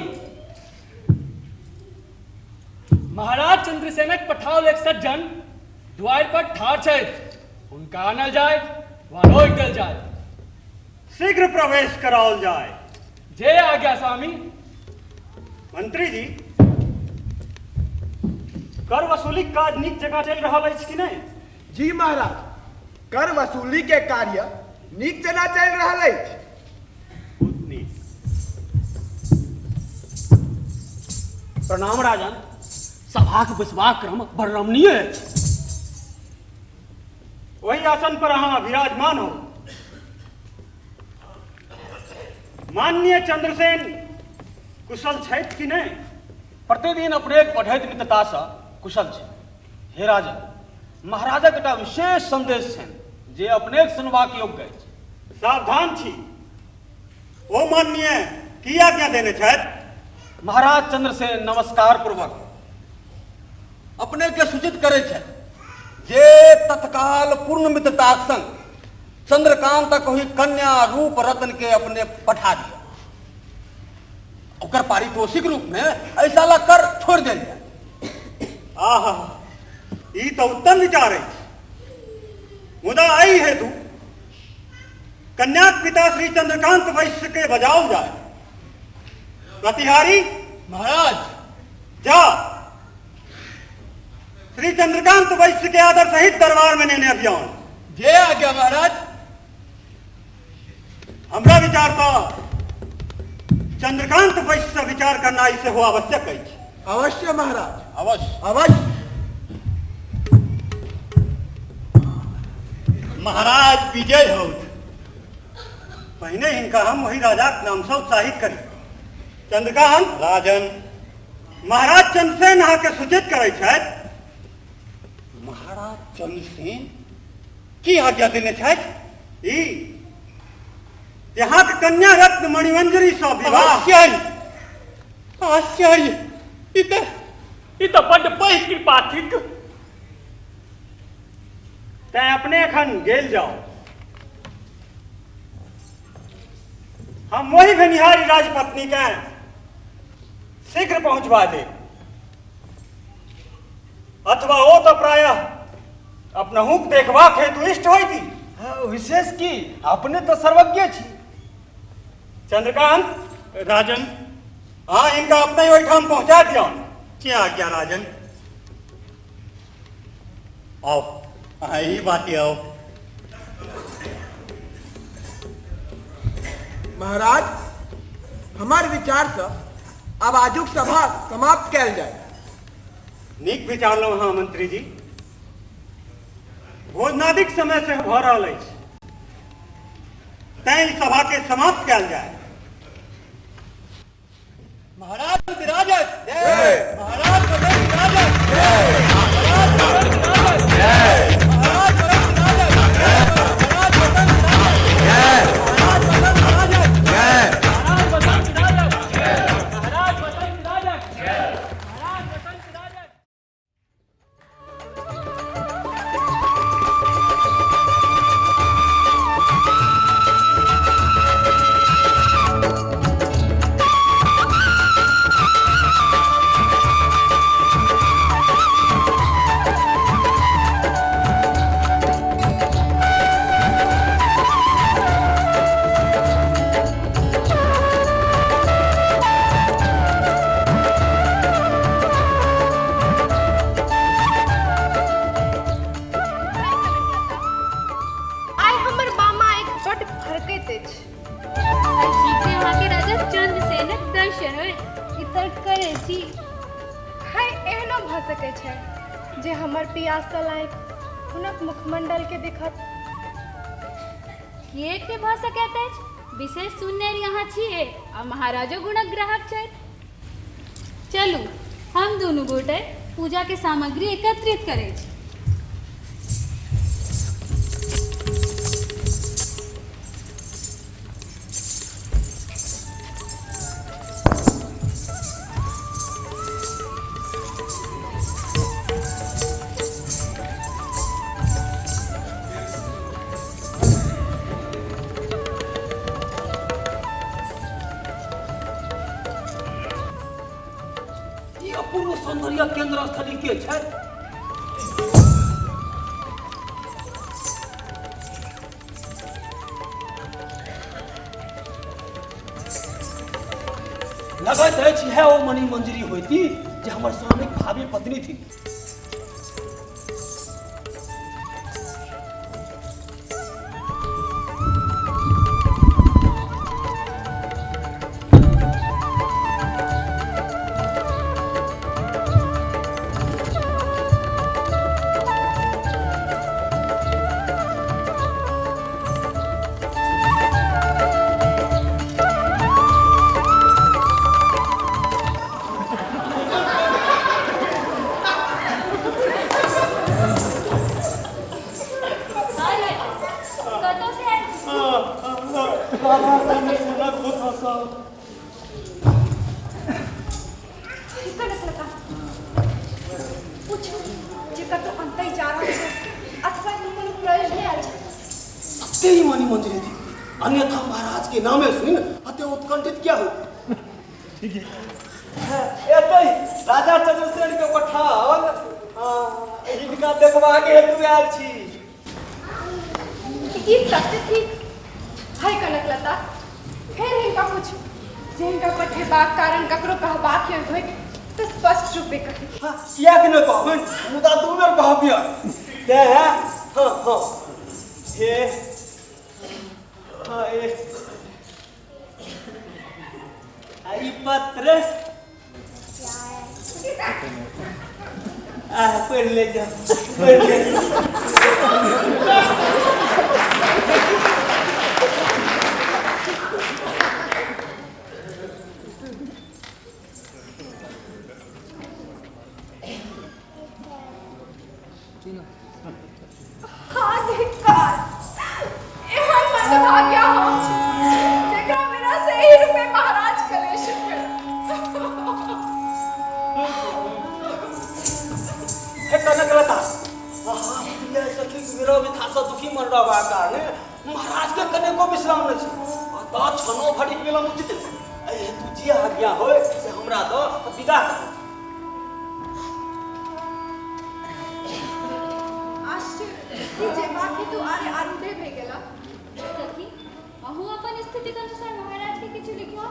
महाराज चंद्रसेनक पठाओल एक सज्जन द्वार पर ठाढ़ छथि, हुनका आनल जाय वा रोकि देल जाय? शीघ्र प्रवेश कराओल जाय। जे आज्ञा स्वामी। मंत्री जी, कर वसूलीक काज नीक जकाँ चलि रहल अछि कि नहि? जी महाराज, कर वसूली के कार्य नीक जेना चलि रहल अछि। बहुत नीक। प्रणाम राजन। सभाक बैसबाक क्रम बड़ रमणीय अछि। ओहि आसन पर अहाँ विराजमान हो। माननीय चंद्रसेन कुशल छथि कि नहि? प्रतिदिन अपनेक बढ़ैत मित्रतासँ कुशल छै। हे राजन, महाराजक एकटा विशेष संदेश छनि जे अपनेक सुनबाक योग्य अछि। सावधान छी। ओ माननीय की आज्ञा देने छथि? महाराज चंद्रसेन नमस्कार पूर्वक अपने के सूचित करै छथि जे तत्काल पूर्ण मित्रताक संग चंद्रकांतक ओहि कन्या रूप रत्न के अपने पठा दिया। ओकर पारितोषिक रूप में ऐसा ला कर छोड़ देल जाय। आहा, ई तऽ उत्तम विचार अछि, मुदा एहि हेतु कन्याक पिता श्री चंद्रकांत वैश्य के बजाओल जाय। प्रतिहारी महाराज, जा श्री चंद्रकांत वैश्य के आदर सहित दरबार में नेने अभियान। जे आज्ञा महाराज। हमरा विचार पर चंद्रकांत वैश्य से विचार करना सेहो आवश्यक अछि। अवश्य महाराज, अवश्य अवश्य। महाराज विजय हो। पहिने हिनका हम वही राजाक नाम से उत्साहित करी। चंद्रकांत राजन, महाराज चंद्रसेन अहाँके सूचित करै छथि। महाराज चंद्रसेन की आज्ञा देने छथि? ई अहाँके कन्या रत्न मणिमंजरी सँ विवाह। आश्चर्य, आश्चर्य, ई तऽ बड्ड पैघ कृपा थिक। तैं अपने एखन गेल जाउ, हम वही भेनिहारी राजपत्नी के शीघ्र पहुंचवा देब, अथवा ओ तऽ प्रायः अपनहुक देखबाक हेतु इष्ट होइती। विशेष की, अपने तऽ सर्वज्ञ छी। चंद्रकांत राजन, अहाँ हिनका अपने ओहिठाम पहुंचा दियौन। के आज्ञा राजन। आओ, अहाँ एही बाटे आओ। महाराज, हमार विचार से अब आजुक सभा समाप्त कैल जाए। नीक विचारलहुँ अहाँ मंत्री जी। भोजनादिक समय से भऽ रहल अछि, तैं ई सभा के समाप्त कयल जाय। महाराज विराजत जय, महाराज विराजत जय, महाराज विराजत जय, महाराज विराजत जय, महाराज विराजत जय, महाराज विराजत जय, महाराज विराजत जय, महाराज विराजत जय, महाराज विराजत। आइ हमर बामा आँखि बड्ड फड़कैत अछि। आइ शीघ्रे अहाँके राजा चंद्रसेनक दर्शन होयत, ई तर्क करै छी। हाय, एहनो भऽ सकै छै जे हमर पियासल आँखि हुनक मुखमंडल के देखत। किएक ने भऽ सकैत अछि? विशेष सुन्नरि अहाँ छियै आ महाराजो गुणक ग्राहक छथि। चलू, हम दुनू गोटे पूजाके सामग्री एकत्रित करै छी। ई अपूर्व सौंदर्य केंद्र स्थली के छै? लगैत अछि इएह ओ मणि मंजरी होती जे हमर स्वामीक भावी पत्नी थी। कोनो सोना खोथा सँ। कनकलता, पूछू जे कतौ अन्तै जा रहल छै अथवा एहिमे कोनो प्रयोजने आयल छै। सत्य ही मणि मंजरी थी, अन्यथा महाराज के नामे सुन अते उत्कंठित क्या हो। ठीक है, एतै राजा चंद्रसेन के पठाओल हिनका देखबाक हेतु आयल छी। ई सत्य थिक है कनकलता? फेर हिनका पूछू जे हिनका पठेबाक कारण ककरो कहबाक होय तऽ स्पष्ट रूपे कही। हाँ, किएक नहि कहबनि, मुदा दू बेर कहबियनि तेँ। हाँ हाँ हे हाँ ए आ ई पत्र आ पढ़ि ले जाओ, पढ़ि ले। हाँ धिक्कार, एहन मंदभाग्या हम छी जेकरा बिना सही रूपे महाराज कलेश भेल। हे कनकलता, अहाँ प्रिय सखीक विरह व्यथासँ दुखी मन रहबाक कारणे महाराज के कनेको विश्राम नहि छै, अतः क्षणो भरिक विलम्ब उचित नहि। एहि हेतु जे आज्ञा होय से हमरा दऽ विदा करू। आश्चर्य, ई जेबाक हेतु आर्य आरूढ़े भए गेला। सखी, अहूँ अपन स्थितिक अनुसार महाराज के किछु लिखियौ।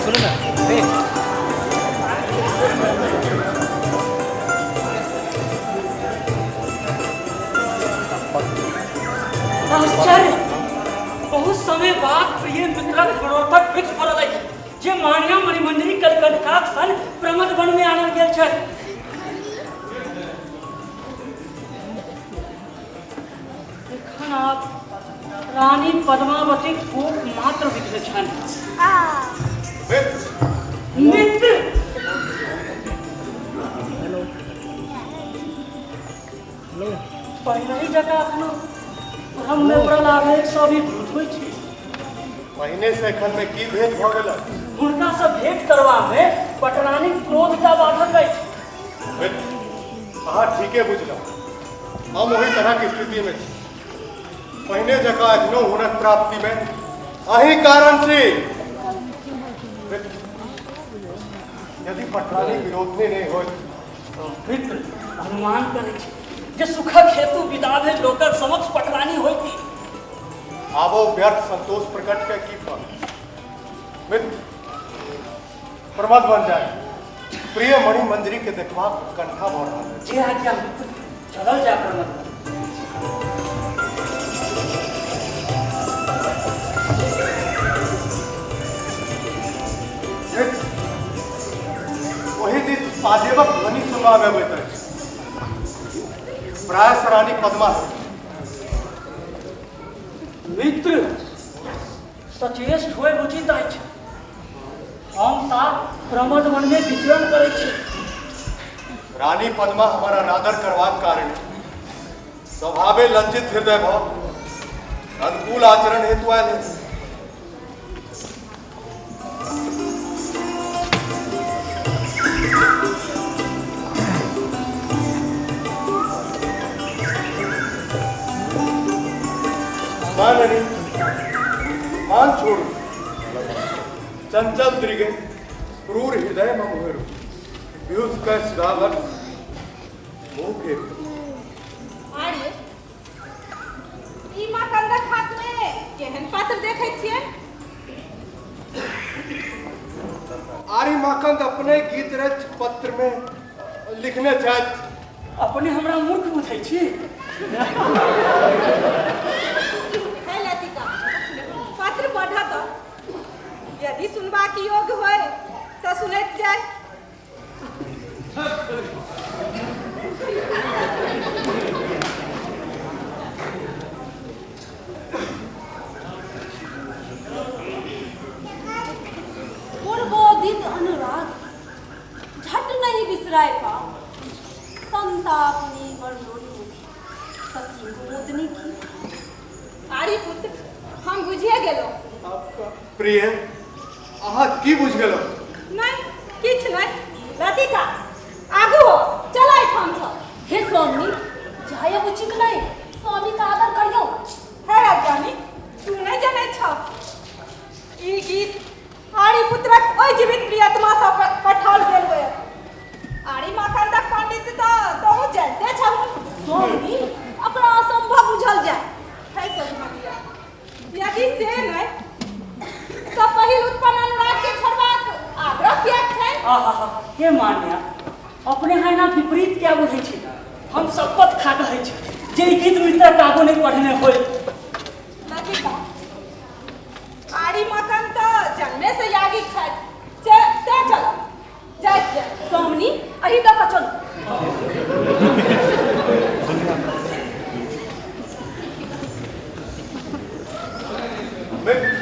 सुनो ना ए। आश्चर्य, बहुत समय बाद प्रिय मित्रक गुणोत्थक वृक्ष फड़ल अछि जे मान्या मणिमंजरी कलकंठकाक सन प्रमद वन में आनल गेल छल। एखन आब रानी पद्मावतीक कोप मात्र विघ्न छनि। मित्र, पहिनहि जकाँ एखनो भ्रममे पड़ल आवेग सँ अभिभूत होइत छी। पहिने से एखन में की भेद भऽ गेल? हुनका सँ भेंट करबामे पटरानीक क्रोधटा बाधक अछि। मित्र, अहाँ ठीके बुझलहुँ, हम ओहि तरहक स्थितिमे छी। पहिने जकाँ एखनो हुनक प्राप्तिमे अही कारण छी। यदि पटरानी विरोधनी नहि होइत। मित्र, अनुमान करै छी जे सुखक हेतु विदा भेल लोकक समक्ष पटरानी होइती। आबो व्यर्थ संतोष प्रकट के की फल? मित्र, प्रमद बन जाय। प्रिय मणि मंजरी के देखबाक उत्कंठा भऽ रहल अछि। जे आज्ञा मित्र, चलल जाय प्रमद। मित्र, ओहि दिस पाजेबक ध्वनि सुनबा मे अबैत अछि। प्रायः रानी पद्मा। मित्र, सचेष्ट होयब उचित अछि। हम ता प्रमद वन में विचरण करै छी। रानी पद्मा हमर अनादर करबाक कारण स्वभावे लज्जित हृदय भऽ अनुकूल आचरण हेतु आयल अछि। मान अनी, मान छोड़ू। चंचल दृगे क्रूर हृदय मम हेरू पीयूष कै सुधावर मुँह फेरू। आर्य, ई माकन्दक हाथमे केहन पात्र देखै छियै? आर्य माकन्द अपने गीत रच पत्र में लिखने छथि। अपने हमरा मूर्ख बुझै छी? हे लतिका, पत्र पढ़ऽ तऽ यदि सुनबाक योग्य होय तऽ सुनैत जाय। पूर्वोदित अनुराग झट नहीं बिसराय पाओ, संतापनी वर्णोन्मुखी शशि कुमुदनी की। आर्यपुत्र, हम बुझिए गेलहुँ। प्रिय, अहाँ की बुझि गेलहुँ? नहि, किछु नहि। लतिका, आगू हो, चल एहिठामसँ। हे स्वामी, जायब उचित नहि, स्वामी का आदर करियौ। हे अज्ञानी, तू नहि जनैत छह, ई गीत आर्यपुत्रक ओहि जीवित प्रियतमासँ पठाओल गेल होयत। आर्य माकन्दक पांडित्य तऽ तोहूँ जानिते छहु। स्वामी, अपना असंभव बुझल जाय। हे सौभाग्य, यदि से नहि तऽ पहिल उत्पन्न अनुराग के छोड़बाक आग्रह किएक छै? आहा, हे मान्या, अपने यहाँ एना विपरीत क्या बुझै छी? हम शपथ खा कहै छी जे ई गीत मित्र कागो नहि पढ़ने होय। लतिका, आरी मकन तऽ जन्मे से यागिक छथि, तें चलब जाइत जाइत। स्वामिनी, एहि दऽ कऽ चलू। मित्र,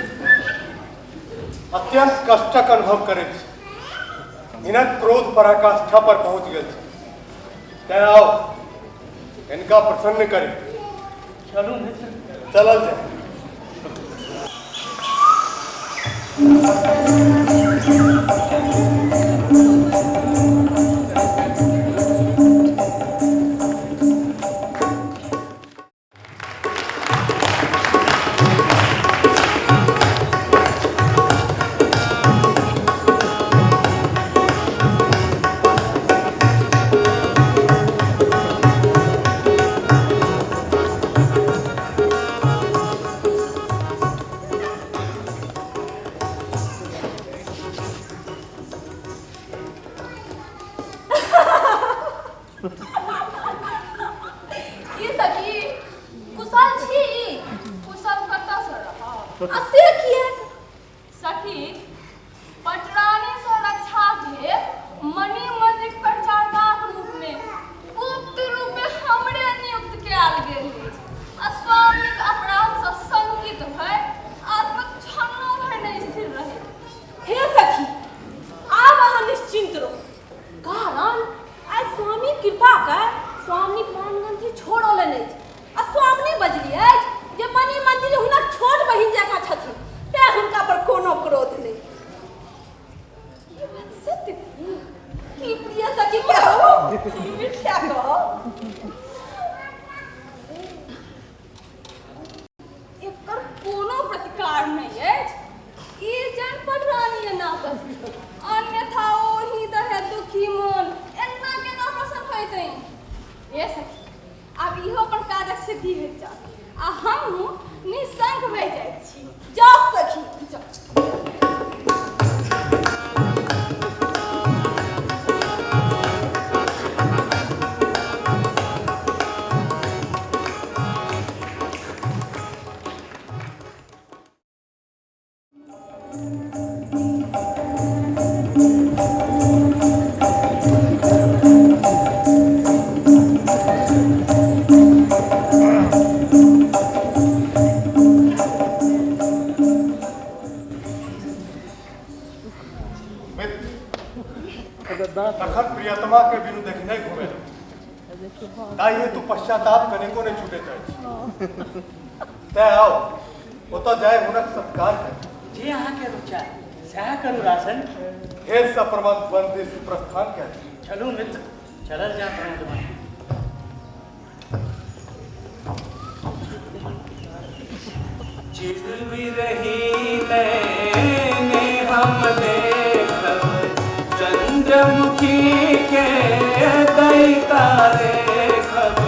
अत्यंत कष्टक अनुभव करैत छी। हिनक क्रोध पराकाष्ठा पर पहुँच गेल छै, तेँ आउ हिनका प्रसन्न करी। चलू मित्र, चलल जाय। की सखी, कुशल छी? कुशल कतऽसँ रहब? आ से किएक? सखी, पटरानीसँ रक्षाक हेतु मणि मंत्रीक परिचारकाक रूपमे गुप्त रूपे हमरे नियुक्त कयल गेल अछि आ स्वामीक अपराधसँ शंकित भए आत्मक क्षणो भरि नहि स्थिर रहैत। हे सखी, आब अहाँ निश्चिन्त रहू, कारण आइ स्वामी कृपा कऽ स्वामीक मानगंथी छोड़ौलनि अछि आ स्वामिनी बजली अछि जे मणि मंजरी हुनक छोट बहिन जकाँ छथिन, सखी, अन्यथा ओही दहे दुखी मन एना केना प्रसन्न होइतै। ए सखी, आब इहो पर काजक सिद्धि भेट जायत आ हमहूँ निःशंक भए जाइत छी। जाउ सखी, जाउ। तखन प्रियतमा के बिनु देखने घुमे ताहि हेतु पश्चाताप कनेको नहि छूटैत अछि। तैं आउ, ओतऽ जाय हुनक सत्कार करी। जे अहाँके रुचा सएह करू राजन। फेर सँ प्रमद वन दिस प्रस्थान कयल। चलू मित्र, चलल जा प्रमद वन। चिर विरही नैने हम देखब, चंद्रमुखी के दैता देखब।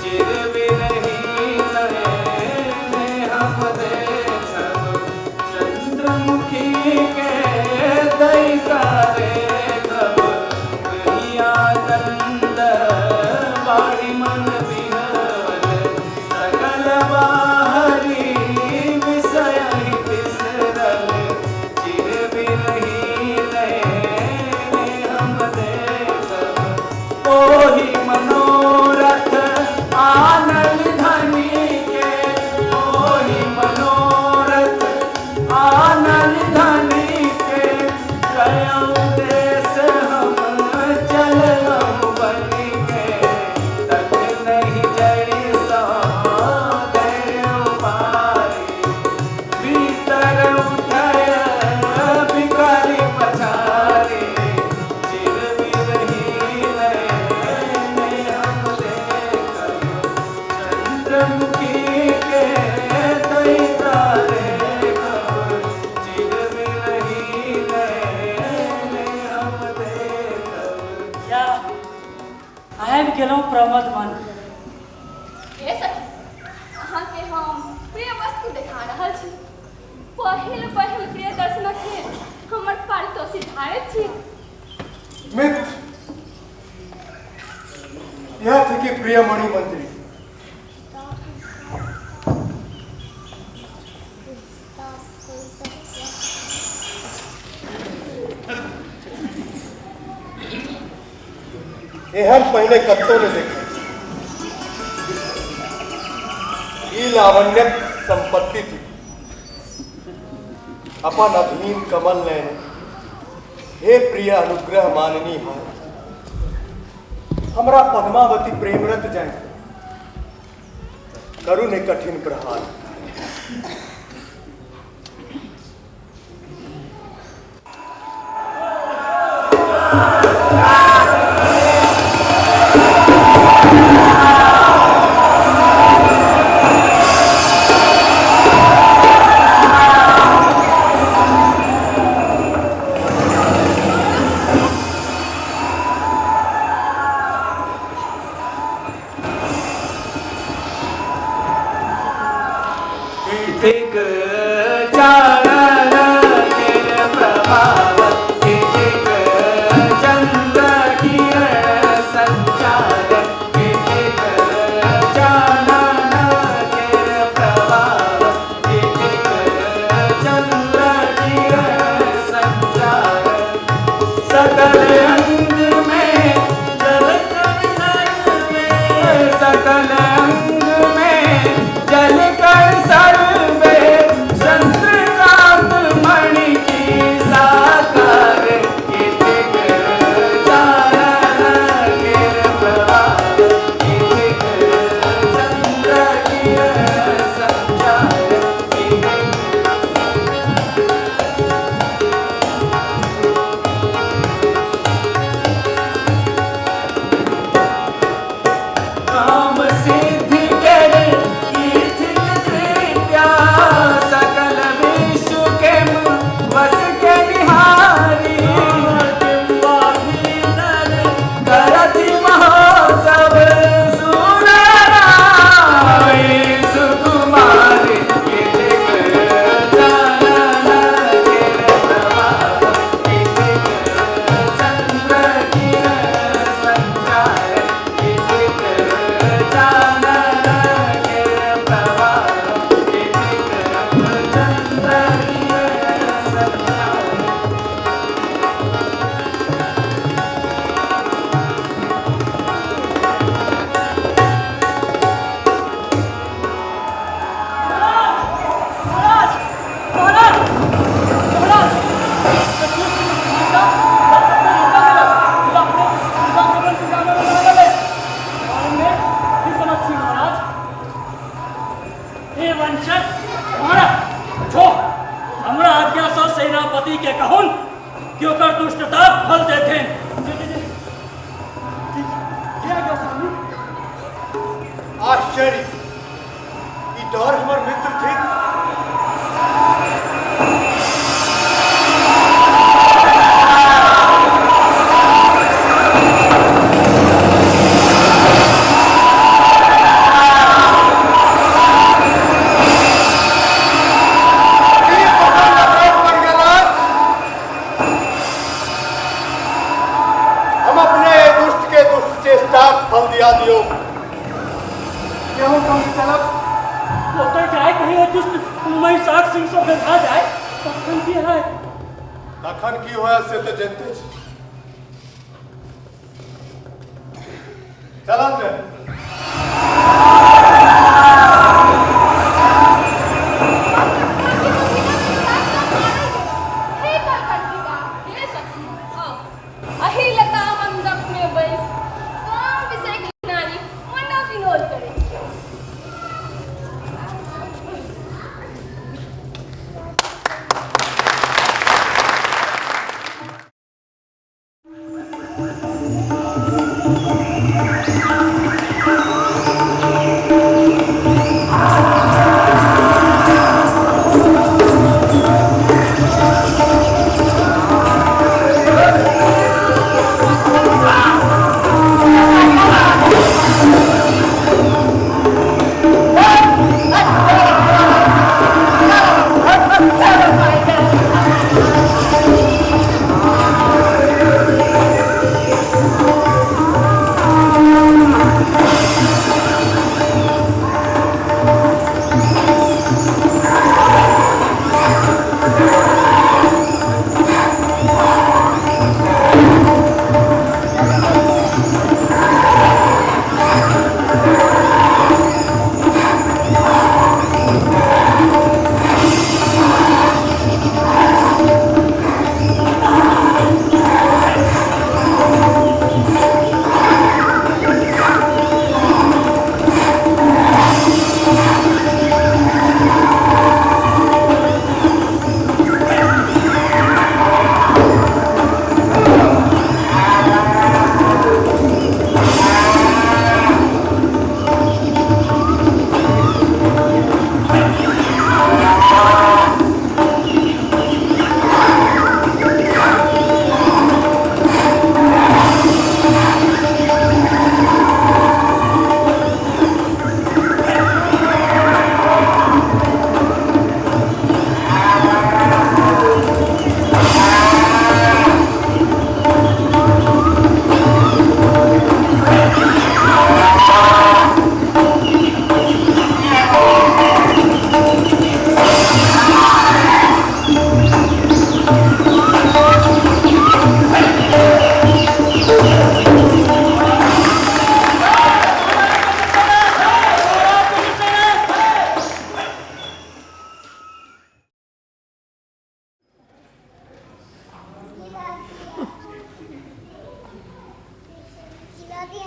चिर विरही नैने हम देखब, चंद्रमुखी के दैता देखब। कहीं आनंद बाड़ी मन बिहवल, सकल बाहरी विषय बिसरल। चिर विरही नैने हम देखब, ओहि मनोरथ आनल धनी के, ओहि मनोरथ आनल धनी के। कयौ देश हम चललहुँ बनि के, तक नहीं जड़ी सँ धैर्य उबारी। भीतर उठय बिकारी पछारी, चिर विरही नैने हम देखब, चंद्रमुखी के दैता देखब। चिर विरही नैने हम देखब। या आबि गेलहुँ प्रमद वन। हे सखी, अहाँके हम प्रिय वस्तु देखा रहल छी। पहिल पहिल प्रिय दर्शनक लेल हमर पारितोषिक धारैत छी। मित्र, यह थी कि प्रिय मणि मंजरी। एहन पहिने कतौ नहि देखल। ई लावण्यक संपत्ति थी। अपन अधीन कमल नयन, हे प्रिय अनुग्रह माननी हाय, हमरा पद्मावती प्रेमरत जाय, करू ने कठिन प्रहार। थिक चारण केर प्रभाव, थिक चंद्र किरण संचार। थिक चारण केर प्रभाव, थिक चंद्र किरण संचार। सकल अंग में जल कर सर में, सकल अंग में जल कर सर में, चंद्र का सेनापति के कहुन कि ओकर दुष्टताक फल देथिन। आश्चर्य, ई डर हमर मित्र थिक। हम अपने दुष्ट के दुष्ट चेष्टाक फल दिया दियो। केहू संग चलब ओतय जाय कहीं ओ दुष्ट महिषाक सिंह सब भेटा जाय तखन की है? तखन की होयत से तऽ जनते छी। चलल जाय। हे कलकत्तिका, हे सखी, अहि लता मंडप में बैस काम विषय नारी मनो विनोद करे।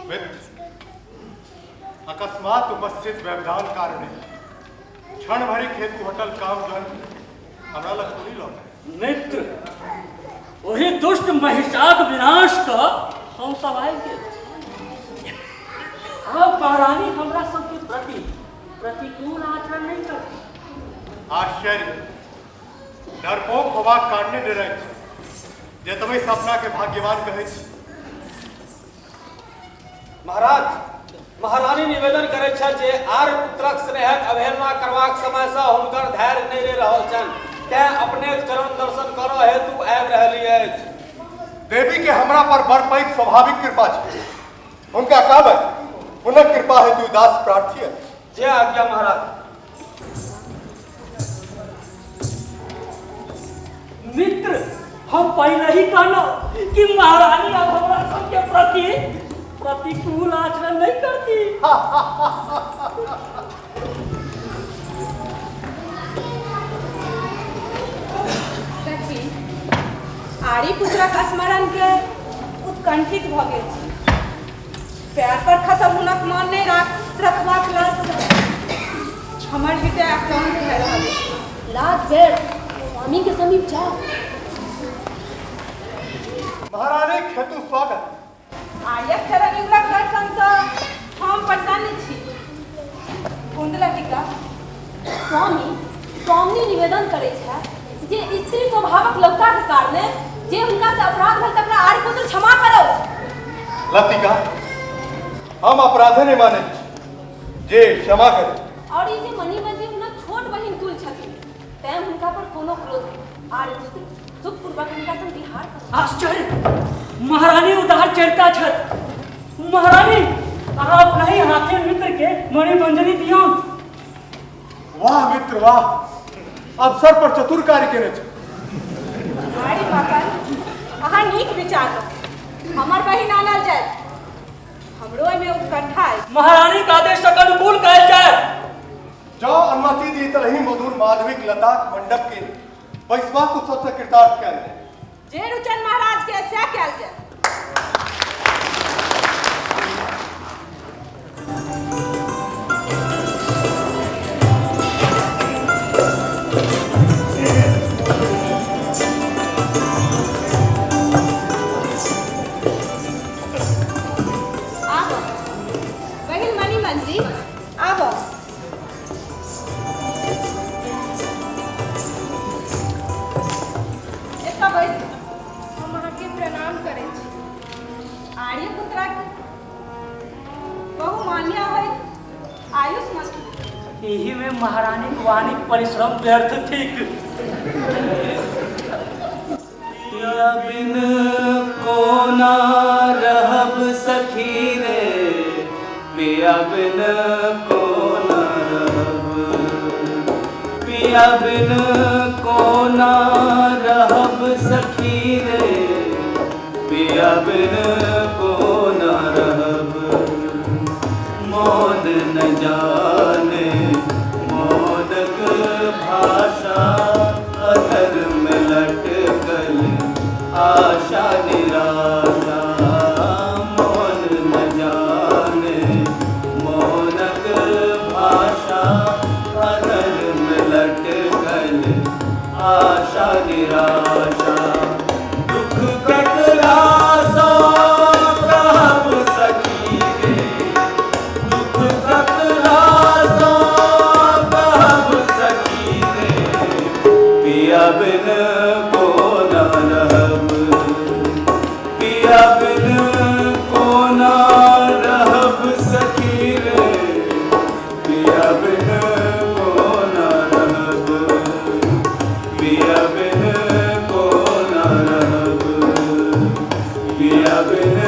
मित्र, अकस्मात उपस्थित व्यवधान कारणे क्षण भरिक हेतु हटल काम जन हमरा लग थोड़ी लौट। मित्र, ओही दुष्ट महिषाक विनाश क हम सब आबि गेल छी। आब महारानी हमरा सबके प्रति प्रतिकूल आचरण नहि करती। आश्चर्य, डरपोक होबाक कारणे डरैत छी, जतबे से अपना के भाग्यवान कहै छी। महाराज, महारानी निवेदन करै छथि जे आर्य पुत्रक स्नेहक अवहेलना करबाक समयसँ हुनकर धैर्य नहि रहि रहल छनि, तेँ अपनेक चरण दर्शन करऽ हेतु आबि रहली अछि। देवी के हमरा पर बड़ पैघ स्वाभाविक कृपा छै, हुनका कहबै हुनक कृपा हेतु दास प्रार्थी अछि। जे आज्ञा महाराज। मित्र, हम पहले ही कहलहुँ कि महारानी अब हमरा सबके प्रति प्रतिकूल आचरण नहीं करती। सखी, आरी पुत्रक स्मरण के उत्कंठित भऽ गेल छी। पैर पर खसब हुनक मान नहि रखबाक लाज हमर हृदय आक्रांत भए रहल अछि। लाज भेल स्वामी के समीप जाओ। महारानी हेतु स्वागत। आर्यक चरण युगलक दर्शन सँ हम प्रसन्न छी। कुंदलतिका, स्वामी, स्वामी निवेदन करै छथि जे स्त्री स्वभावक लौकाक कारणे जे हुनका से अपराध भेल तकरा आर्यपुत्र क्षमा करो। लतिका, हम अपराधे नहि मानै छी, जे क्षमा करे। और ई जे मणिमंजरी हुनक छोट बहिन तुल छथिन, तें हुनका पर कोनो क्रोध नहि। आर्यपुत्र सुखपूर्वक हुनका संग विहार करू। आश्चर्य, महारानी उदार चरिता छथि। महारानी, अहाँ अपना ही हाथे मित्र के मणिमंजरी दियौ। वाह मित्र वाह, अवसर पर चतुर कार्य केने छै। आर्य मकन, अहाँ नीक विचार। हमर बहिन आनल जाय, हमरो एहिमे उत्कंठा अछि। महारानी के आदेशक अनुकूल कयल जाय। जँ अनुमति दी तऽ एहि मधुर माधवीक लताक मंडप के बैसबाक उत्सव से कृतार्थ कयल जाय। जे रुचन महाराज के सएह कयल जाय। आबो बहिन मणिमंजरी, आबो। एतऽ बैस। हम अहाँके प्रणाम करै छी। आर्यपुत्रक बहुमान्य होइत आयुष्मस्तु। एही में महारानी वाणीक परिश्रम व्यर्थ थिक। पिया बिन कोना रहब सखी रे, पिया बिन कोना रहब, पिया बिन कोना रहब सखी रे, पिया बिन कोना रहब। मौन न जाने मौनक भाषा, अधर में लटकल आशा निराशा। मौन न जाने मौनक भाषा, अधर में लटकल आशा निराशा। दुख ककरा सो कहब सखी रे, दुख ककरा सो कहब सखी रे, पिया बिन कोना रहब, पिया बिन कोना रहब सखी रे, पिया बिन कोना रहब, पिया बिन कोना रहब, पिया बिन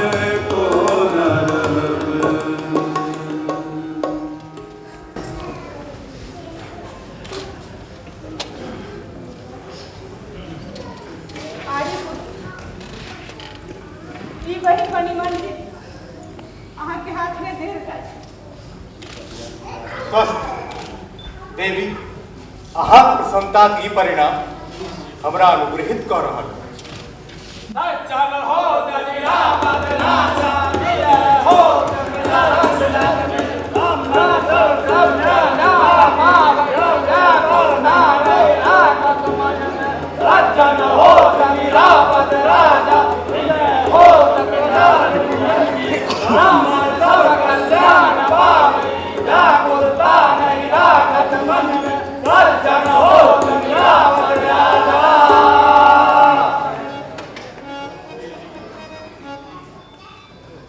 कोना रहब। आर्यपुत्र, ई बहिन मणिमंजरी अहाँके हाथमे देल जाय। स्वस्थ देवी, अहाँक प्रसन्नताक ई परिणाम हमरा अनुग्रहित कऽ रहल अछि। सज्जन हो दरिया बदराजा मिले हो सज्जन हो दरिया बदराजा मिले हो राम सब कल्याण पावे, व्याकुलता नहीं राखत मन में, सज्जन हो दरिया बदराजा।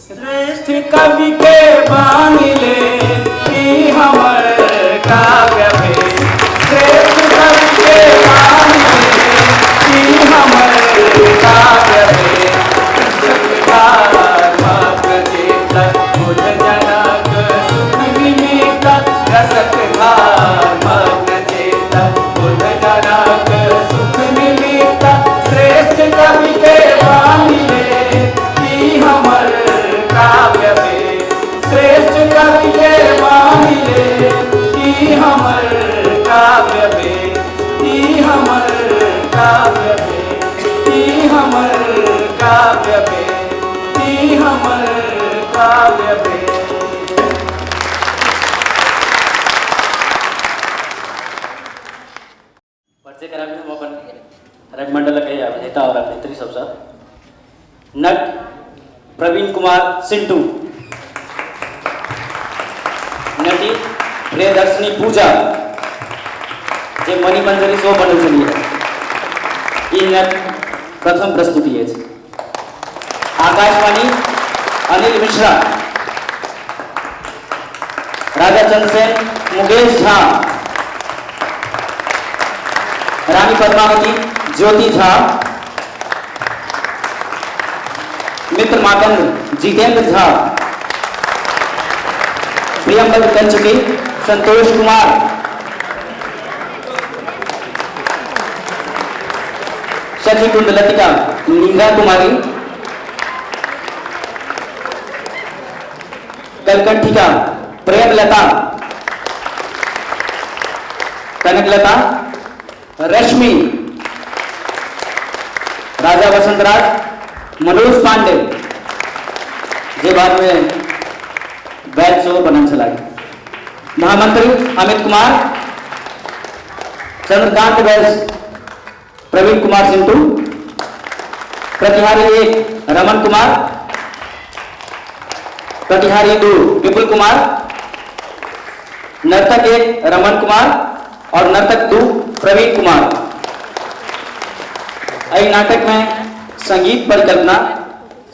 श्रेष्ठ कवि के बानी ले जेकर अभी हम अपन रंगमंडलक एहि अभिनेता और अभिनेत्री सबसँ नट प्रवीण कुमार सिंटू, नटी प्रियदर्शनी पूजा जे मणि मंजरी सेहो बनल छलियै, ई हिनक प्रथम प्रस्तुति अछि। आकाशवाणी अनिल मिश्रा, राजा चंद्रसेन मुकेश झा, रानी पद्मावती ज्योति झा, मित्र मातंग जितेंद्र झा, प्रियंवद कंचुकी संतोष कुमार, सखी कुंड लतिका नीरा कुमारी, कलकंठिका प्रेमलता, कनकलता रश्मि, राजा वसंतराज मनोज पांडे जे बाद में बैच सेहो बनल छलाह, महामंत्री अमित कुमार, चंद्रकांत वैश्य, प्रवीण कुमार सिंटू, प्रतिहारी 1 रमन कुमार, प्रतिहारी 2 विपुल कुमार, नर्तक 1 रमन कुमार और नर्तक 2 प्रवीण कुमार। एहि नाटक में संगीत परिकल्पना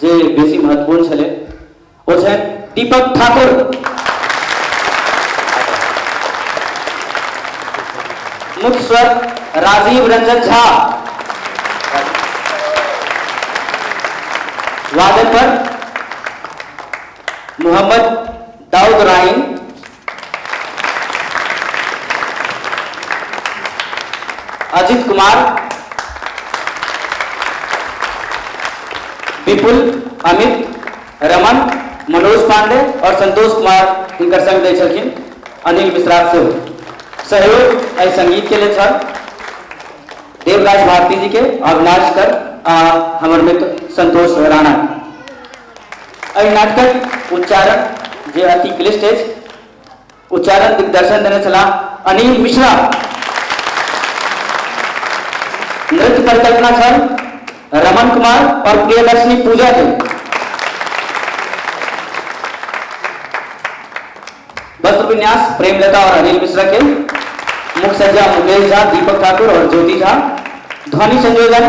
जे बेसी महत्वपूर्ण छलै ओ छै दीपक ठाकुर। मुख्य स्वर राजीव रंजन झा, वादन पर मोहम्मद दाऊद राइन, अजित कुमार, विपुल, अमित, रमन, मनोज पांडे और संतोष कुमार हिनकर संग दै छलखिन अनिल मिश्रा सेहो। सहयोग एहि संगीत के लेल छल देवराज भारती जी के, अविनाश कर आ हमर मित्र संतोष राणा। एहि नाटकक उच्चारण जे अति क्लिष्ट अछि, उच्चारण दिग्दर्शन देने छलाह अनिल मिश्रा। नृत्य परिकल्पना छल रमन कुमार और प्रियदर्शनी पूजा के। वस्त्र विन्यास प्रेमलता और अनिल मिश्रा के। मुख्य सज्जा मुकेश झा, दीपक ठाकुर और ज्योति झा। ध्वनि संयोजन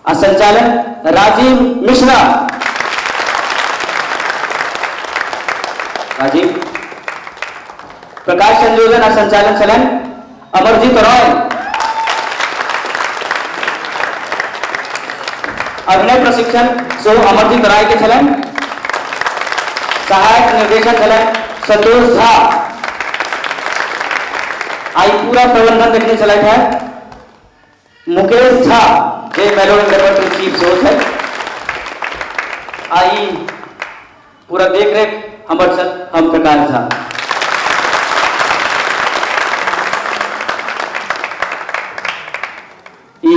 और संचालन राजीव मिश्रा। राजीव। प्रकाश संयोजन और संचालन चलन अमरजीत रॉय। अभिनय प्रशिक्षण सेहो अमरजीत राय के छलनि। सहायक निर्देशक छलनि संतोष झा। आई पूरा प्रबंधन देखने छलथि है मुकेश झा जे मेलोडी रेपर्टरी चीफ सेहो छथि। आई पूरा देखरेख हमर छल हम प्रकाश झा। ई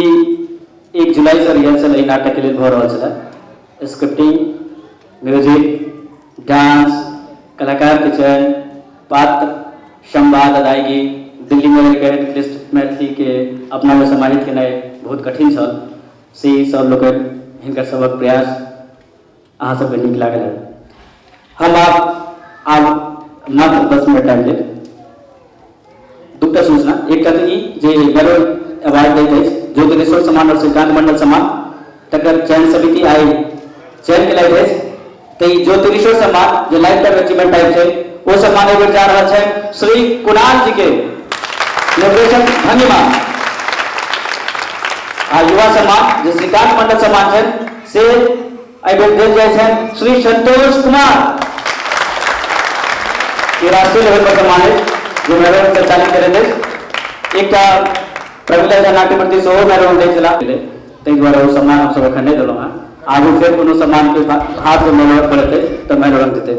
1 जुलाई से रिहर्सल एहि नाटक के लेल भऽ रहल छलै। स्क्रिप्टिंग, म्यूजिक, डांस, कलाकार के चयन, पात्र, संवाद अदायगी, दिल्ली में रहिके क्लिष्ट मैथिली के अपना में समाहित केनाइ बहुत कठिन छल। से सब लोकनि हिनकर सबक प्रयास अहाँ सबके नीक लागल है। हम आब मात्र 10 मिनट टाइम लेब। दूटा सूचना, एकटा तऽ ई जे गरुड़ अवार्ड दैत अछि ज्योतिरेश्वर सम्मान और श्रीकांत मंडल सम्मान, तकर चयन समिति आइ चयन केलथि अछि। तऽ ई ज्योतिरेश्वर सम्मान जे लाइफ टाइम अचीवमेंट टाइप छै ओ सम्मान एहि बेर जा रहल छै श्री कुणाल जी के, निर्देशक भंगिमा। आ युवा सम्मान जे श्रीकांत मंडल सम्मान छै से एहि बेर देल जाइ छनि श्री संतोष कुमार के, राष्ट्रीय लेवल पर सम्मानित जे मैरोन संचालित करैत अछि। एकटा प्रमिला झा नाट्य प्रति सेहो मैरोन दै छलाह, ताहि दुआरे ओ सम्मान हमसब एखन नहि देलहुँ हेँ। आगू फेर कोनो सम्मानके हाथमे मैरोन पड़ैत अछि तऽ मैरोन देतै।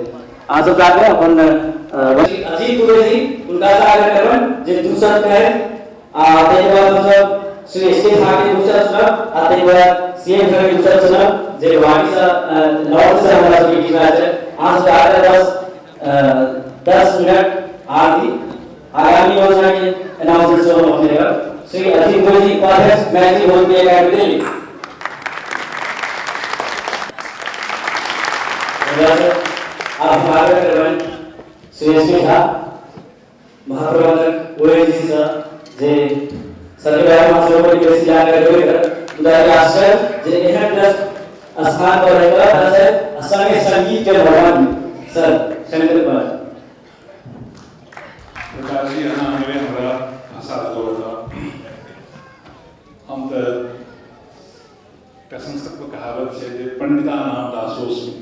अहाँ सबके आग्रह अपन अजीत दुबे जी हुनका से आग्रह करबनि जे दू शब्द कहै आ ताहिके बाद हमसब श्री एस के झा के दू शब्द सुनब आ ताहिके बाद सी एम झा के दू शब्द सुनब जे गुवाहाटी से नॉर्थ से हमरा सबके बीच में आयल छै। अहाँ सबके आग्रह बस 10 मिनट आरती। आगामी योजना के अनाउंसमेंट सेहो हम अपने करब। श्री अजीत गोयल जी, उपाध्यक्ष, मैथिली भोजपुरी अकादमी दिल्ली। धन्यवाद सर। आप हमारे करबनि श्री एस झा, महाप्रबंधक ओएनजीसी सँ, जे सर के बारे में सेहो बड़ी बेसी जानकारी देबे करत, मुदा ई आश्चर्य जे एहन व्यस्त स्थान पर रहि कऽ छथि आ संगे संगीत के भगवान सर शंकर कुमार। प्रकाश जी, अहाँ हमरे हमरा हंसा देलहुँ एतऽ। हम तऽ एकटा संस्कृतमे कहावत छै जे पंडितानाम दासोऽस्मि,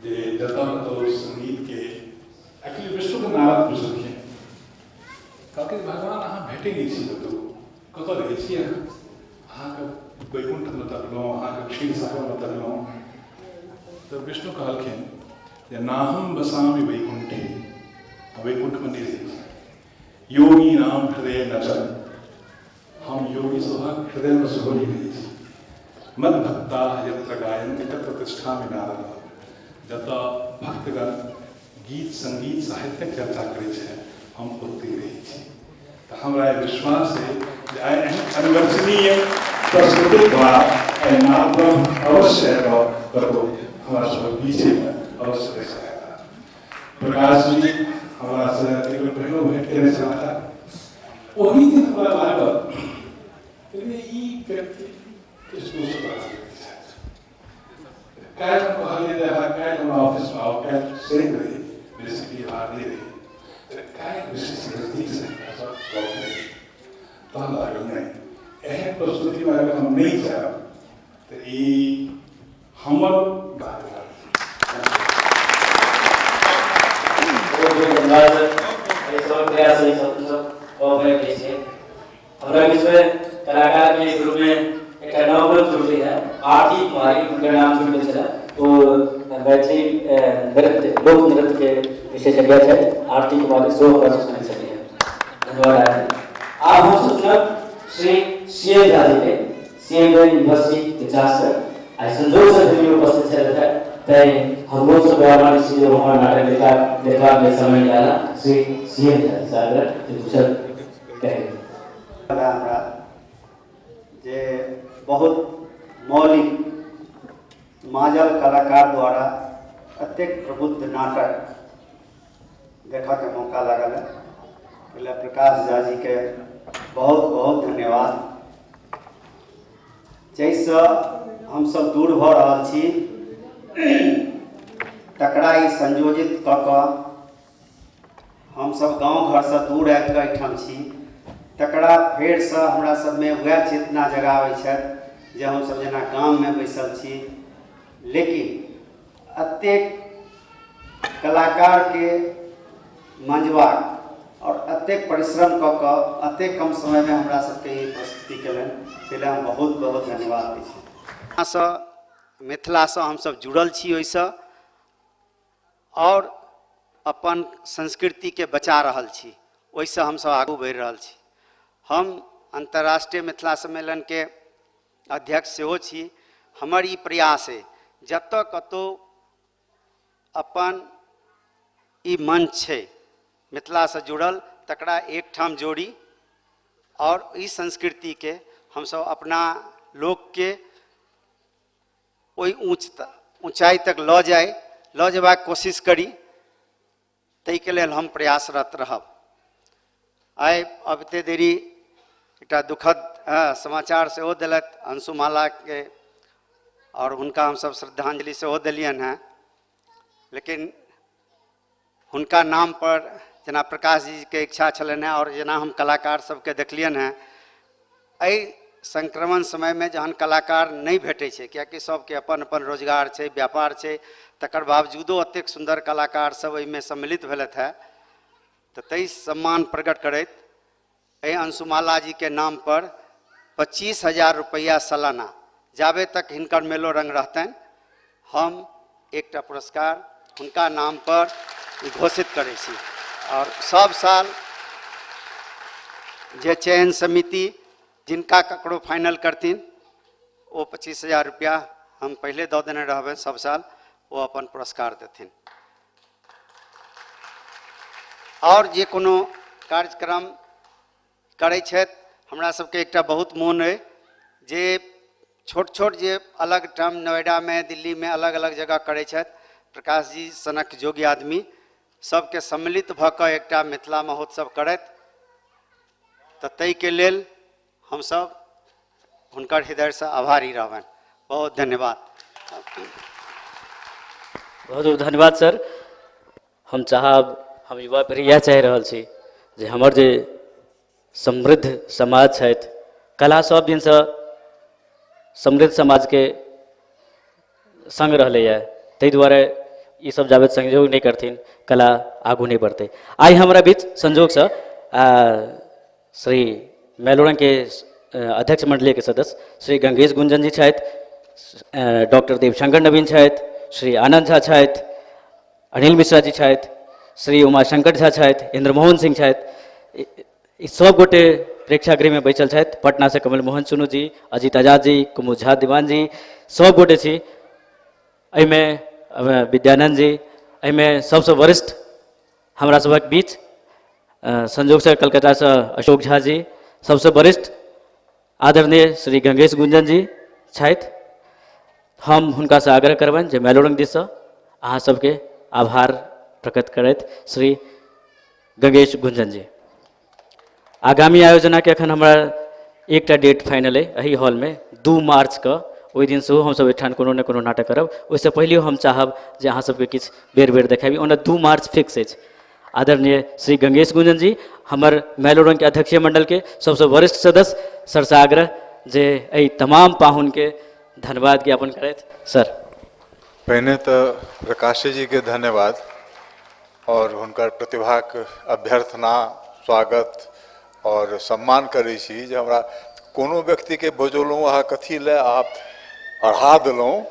जे जतऽ कतहु संगीतके एक्चुअली विष्णुके नारद पुछलखिन, कहलखिन भगवान अहाँ भेटै नहि छी कतहु, कतऽ रहै छी अहाँ? अहाँके वैकुण्ठमे तकलहुँ, अहाँके क्षीर सागरमे तकलहुँ। तऽ विष्णु कहलखिन जे नाहम बसामि वैकुण्ठे, वैकुण्ठमे नहि रहै छी, योगी नाम हृदय नचल, हम योगी सभक हृदयमे सेहो नहि रहै छी, मद भक्ता यत्र गायन्ति तत्र तिष्ठामि नारद, जतऽ भक्तगण गीत संगीत साहित्यक चर्चा करै छै हम ओतहि रहै छी। तऽ हमरा ई विश्वास अइ जे आइ एहन अनिवर्चनीय प्रस्तुतिक द्वारा एहि नाद ब्रह्म अवश्य एतऽ कतहु हमरा सभक बीचेमे अवश्य बैसल हेताह। प्रकाश जी हमरासँ एक बेर पहिनो भेंट केने छलाह, ओहि दिन हमरा लागल जे ई व्यक्ति किछु दोसर तरहक व्यक्ति छथि। काल्हि हम कहलियै जे अहाँ काल्हि हमरा ऑफिसमे आउ, काल्हि शनि रही, बेसिकली अहाँ नहि रही, तऽ काल्हि विशेष नजदीकसँ हिनकासँ गप भेल, तहन लागल नहि एहन प्रस्तुतिमे अगर हम नहि जायब तऽ ई हमर बात। बहुत बहुत धन्यवाद सर। एहि सब प्रयास एहि सब सब गप भेल छै। हमरा बीचमे कलाकार के ग्रुप में एकटा नव ग्रुप जुड़ली है, आरती कुमारी, हुनकर नाम जुड़ल छलै। ओ मैथिली नृत्य, लोक नृत्य के विशेषज्ञ छथि। आरती कुमारी सेहो हमरा सब संगे छलियै। धन्यवाद आरती। आब हम सब सुनब श्री सी एम झा जी के, सी एम यूनिवर्सिटी के चांसलर। आइ संजोग से दिल्ली उपस्थित छलथि, तैं हमरो सब गौरवान्वित छी जे हमर नाटक देखबाक लेल समय निकाला। श्री सी एम झा सागर जे कुशल कहे हमरा जे बहुत मौलिक माजल कलाकार द्वारा एतेक प्रबुद्ध नाटक देखऽके मौका लागल है। पहिले प्रकाश झा जीके बहुत बहुत धन्यवाद, जाहिसँ हमसब दूर भऽ रहल छी तकरा ई संयोजित कऽ कऽ हमसब गाँव घरसँ दूर आबि कऽ एहिठाम छी, तकरा फेरसँ हमरा सबमे वएह चेतना जगाबै छथि जे हमसब जेना गाममे बैसल छी, लेकिन एतेक कलाकारके मँजबाक आओर एतेक परिश्रम कऽ कऽ एतेक कम समयमे हमरा सबके ई प्रस्तुति केलनि, ताहि लए हम बहुत बहुत धन्यवाद दै छी। सँ मिथिलासँ हमसब जुड़ल छी ओहिसँ, आओर अपन संस्कृतिके बचा रहल छी, ओहिसँ हमसब आगू बढ़ि रहल छी। हम अन्तर्राष्ट्रीय मिथिला सम्मेलनके अध्यक्ष सेहो छी। हमर ई प्रयास अइ जतऽ कतहु अपन ई मंच छै मिथिलासँ जुड़ल, तकरा एकठाम जोड़ी आओर ई संस्कृतिके हमसब अपना लोकके ओहि ऊँचाइ तक लऽ जाइ, लऽ जेबाक कोशिश करी, ताहिके लेल हम प्रयासरत रहब। आइ अबिते देरी एकटा दुखद समाचार सेहो देलथि अंशुमालाके, आओर हुनका हमसब श्रद्धांजलि सेहो देलियनि हेँ। लेकिन हुनका नामपर जेना प्रकाश जीके इच्छा छलनि हेँ आओर जेना हम कलाकार सबके देखलियनि हेँ, एहि संक्रमण समयमे जहन कलाकार नहि भेटै छै, किएकि सबके अपन अपन रोजगार छै, व्यापार छै, तकर बावजूदो एतेक सुन्दर कलाकार सब एहिमे सम्मिलित भेलथि हेँ, तऽ ताहि सम्मान प्रकट करैत एहि अंशुमाला जीके नामपर 25,000 रुपैआ सालाना जाबे तक हिनकर मेलो रंग रहतनि हम एकटा पुरस्कार हुनका नामपर घोषित करै छी। आओर सब साल जे चयन समिति जिनका ककरो फाइनल करथिन ओ 25,000 रुपैआ हम पहिले दऽ देने रहबै, सब साल ओ अपन पुरस्कार देथिन। आओर जे कोनो कार्यक्रम करै छथि हमरा सबके एकटा बहुत मोन अइ जे छोट छोट जे अलग टर्म नोएडामे दिल्लीमे अलग अलग जगह करै छथि, प्रकाश जी सनक योग्य आदमी सबके सम्मिलित भऽ कऽ एकटा मिथिला महोत्सव करथि, तऽ ताहिके लेल हमसब हुनकर हृदयसँ आभारी रहबनि। बहुत धन्यवाद। बहुत बहुत धन्यवाद सर। हम चाहब, हम युवा पीढ़ी इएह चाहि रहल छी जे हमर जे समृद्ध समाज छथि, कला सब दिनसँ समृद्ध समाजके सङ्ग रहलैए, ताहि दुआरे ई सब जाबे संयोग नहि करथिन कला आगू नहि बढ़तै। आइ हमरा बीच संजोगसँ श्री मैलोरंगके अध्यक्ष मण्डलीके सदस्य श्री गंगेश गुंजन जी छथि, डॉक्टर देवशंकर नवीन छथि, श्री आनन्द झा छथि, अनिल मिश्रा जी छथि, श्री उमाशंकर झा छथि, इन्द्रमोहन सिंह छथि, ई सब गोटे प्रेक्षागृहमे बैसल छथि। पटनासँ कमल मोहन चुनू जी, अजित आजाद जी, कुमुद झा दीवान जी, सब गोटे छी एहिमे। विद्यानंद जी एहिमे सबसँ वरिष्ठ हमरा सभक बीच, संजोगसँ कलकत्तासँ अशोक झा जी, सबसँ वरिष्ठ आदरणीय श्री गंगेश गुंजन जी छथि। हम हुनकासँ आग्रह करबनि जे मैलोरंग दिससँ अहाँ सबके आभार प्रकट करैत श्री गंगेश गुंजन जी। आगामी आयोजनाके एखन हमरा एकटा डेट फाइनल अइ, एहि हॉलमे 2 मार्चके, ओहि दिन सेहो हमसब एहिठाम कोनो ने कोनो नाटक करब। ओहिसँ पहिलेहो हम चाहब जे अहाँ सबके किछु बेर बेर देखाबी। ओना 2 मार्च फिक्स अछि। आदरणीय श्री गंगेश गुंजन जी हमर मैलोरंगके अध्यक्षीय मण्डलके सबसँ वरिष्ठ सदस्य, सरसँ आग्रह जे एहि तमाम पाहुनके धन्यवाद ज्ञापन करथि। सर। पहिने तऽ प्रकाशे जीके धन्यवाद आओर हुनकर प्रतिभाक अभ्यर्थना, स्वागत आओर सम्मान करै छी जे हमरा कोनो व्यक्तिके बजौलहुँ अहाँ कथी लए, अहाँ अढ़ा देलहुँ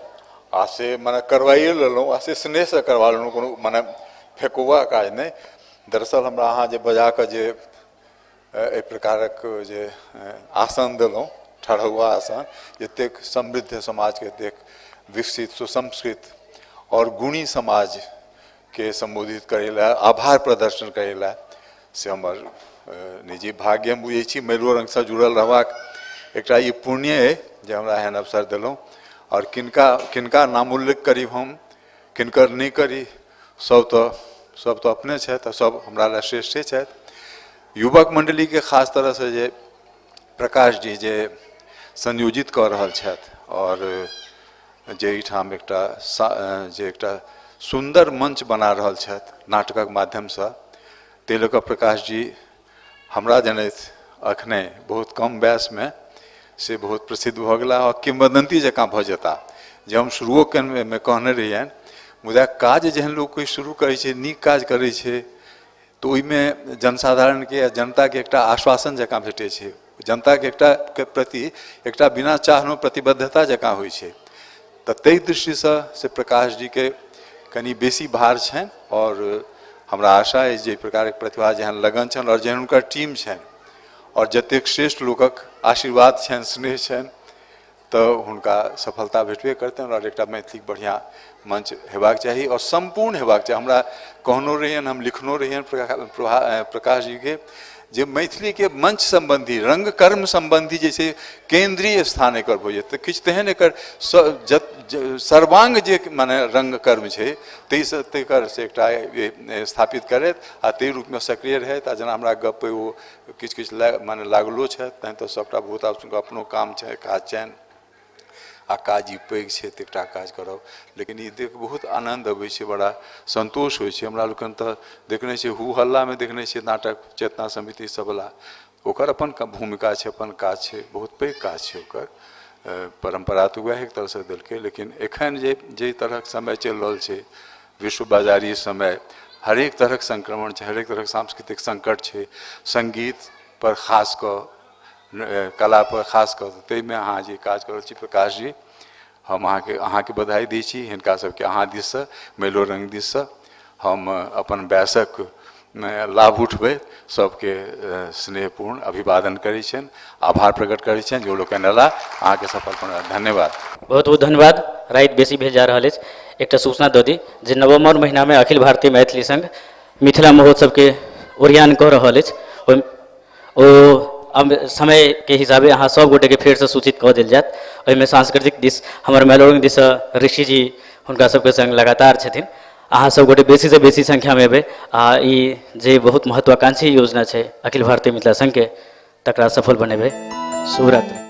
आ से मने करवाइए लेलहुँ आ से स्नेहसँ करवा लेलहुँ, कोनो मने फेकुआ काज नहि। दरअसल हमरा अहाँ जे बजा कऽ जे एहि प्रकारक जे आसन देलहुँ, ठढ़ौआ आसन, एतेक समृद्ध समाजके, एतेक विकसित सुसंस्कृत आओर गुणी समाजके सम्बोधित करै लए, आभार प्रदर्शन करै लए, से हमर निजी भाग्य हम बुझै छी। मैलो रङ्गसँ जुड़ल रहबाक एकटा ई पुण्य अइ जे हमरा एहन अवसर देलहुँ। आओर किनका किनका नामोल्लेख करी हम, किनकर नहि करी, सब तऽ अपने छथि आ सब हमरा लए श्रेष्ठे छथि। युवक मण्डलीके खास तरहसँ जे प्रकाश जी जे संयोजित कऽ रहल छथि आओर जे एहिठाम एकटा जे एकटा सुन्दर मंच बना रहल छथि नाटकक माध्यमसँ, ताहि लऽ कऽ प्रकाश जी हमरा जनैत अखने बहुत कम वयसमे से बहुत प्रसिद्ध भऽ गेला आओर किंवदंती जकाँ भऽ जेता, जे हम शुरुओ मे कहने रहियनि। मुदा काज जेहन लोक कोइ शुरू करै छै, नीक काज करै छै, तऽ ओहिमे जनसाधारणके या जनताके एकटा आश्वासन जकाँ भेटै छै, जनताके एकटा के प्रति एकटा बिना चाहनो प्रतिबद्धता जकाँ होइ छै। तऽ ताहि दृष्टिसँ से प्रकाश जीके कनि बेसी भार छनि आओर हमरा आशा अछि जे एहि प्रकारक प्रतिभा, जेहन लगन छनि आओर जेहन हुनकर टीम छनि आओर जतेक श्रेष्ठ लोकक आशीर्वाद छनि, स्नेह छनि, तऽ हुनका सफलता भेटबे करतनि आओर एकटा मैथिलीक बढ़िआँ मंच हेबाक चाही आओर सम्पूर्ण हेबाक चाही। हमरा कहनो रहियनि, हम लिखनो रहियनि प्रकाश जीके जे मैथिलीके मंच सम्बन्धी, रंगकर्म सम्बन्धी जे छै केन्द्रीय स्थान एकर भऽ जेतै, किछु तेहन एकर सर्वांग जे मने रंगकर्म छै ताहिसँ ताहिकर से एकटा स्थापित करैत आ ताहि रूपमे सक्रिय रहथि। आ जेना हमरा गप ओ किछु किछु मने लागलो छथि, तहन तऽ सभटा बहुत आब हुनका अपनो काम छै, काज छनि आ काज ई पैघ छै तऽ एकटा काज करब। लेकिन ई देख बहुत आनन्द अबै छै, बड़ा सन्तोष होइ छै। हमरा लोकनि तऽ देखने छियै, हू हल्लामे देखने छियै नाटक चेतना समिति सबवला, ओकर अपन भूमिका छै, अपन काज छै, बहुत पैघ काज छै ओकर। परम्परा तऽ वएह एक तरहसँ देलकै, लेकिन एखन जे जाहि तरहक समय चलि रहल छै, विश्व बाजारी समय, हरेक तरहक संक्रमण छै, हरेक तरहक सांस्कृतिक संकट छै, सङ्गीत पर खास कऽ, कला पर खास कऽ, ताहिमे अहाँ जे काज कऽ रहल छी प्रकाश जी, हम अहाँके बधाई दै छी। हिनका सबके अहाँ दिससँ, मैलो रङ्ग दिससँ हम अपन वयसक लाभ उठबैत सबके स्नेहपूर्ण अभिवादन करै छियनि, आभार प्रकट करै छियनि जे ओ लोकनि अयलाह। अहाँके सफल धन्यवाद। बहुत बहुत धन्यवाद। राति बेसी भेल जा रहल अछि। एकटा सूचना दऽ दी जे नवम्बर महीनामे अखिल भारतीय मैथिली संघ मिथिला महोत्सवके ओरियान कऽ रहल अछि। ओहि ओ समयके हिसाबे अहाँ सब गोटेके फेरसँ सूचित कऽ देल जायत। ओहिमे सांस्कृतिक दिस हमर मैलोरंग दिससँ ऋषि जी हुनका सबके संग लगातार छथिन। अहाँ सब गोटे बेसीसँ बेसी संख्यामे एबै आ ई जे बहुत महत्वाकांक्षी योजना छै अखिल भारतीय मिथिला संघके, तकरा सफल बनेबै। शुभरात्रि।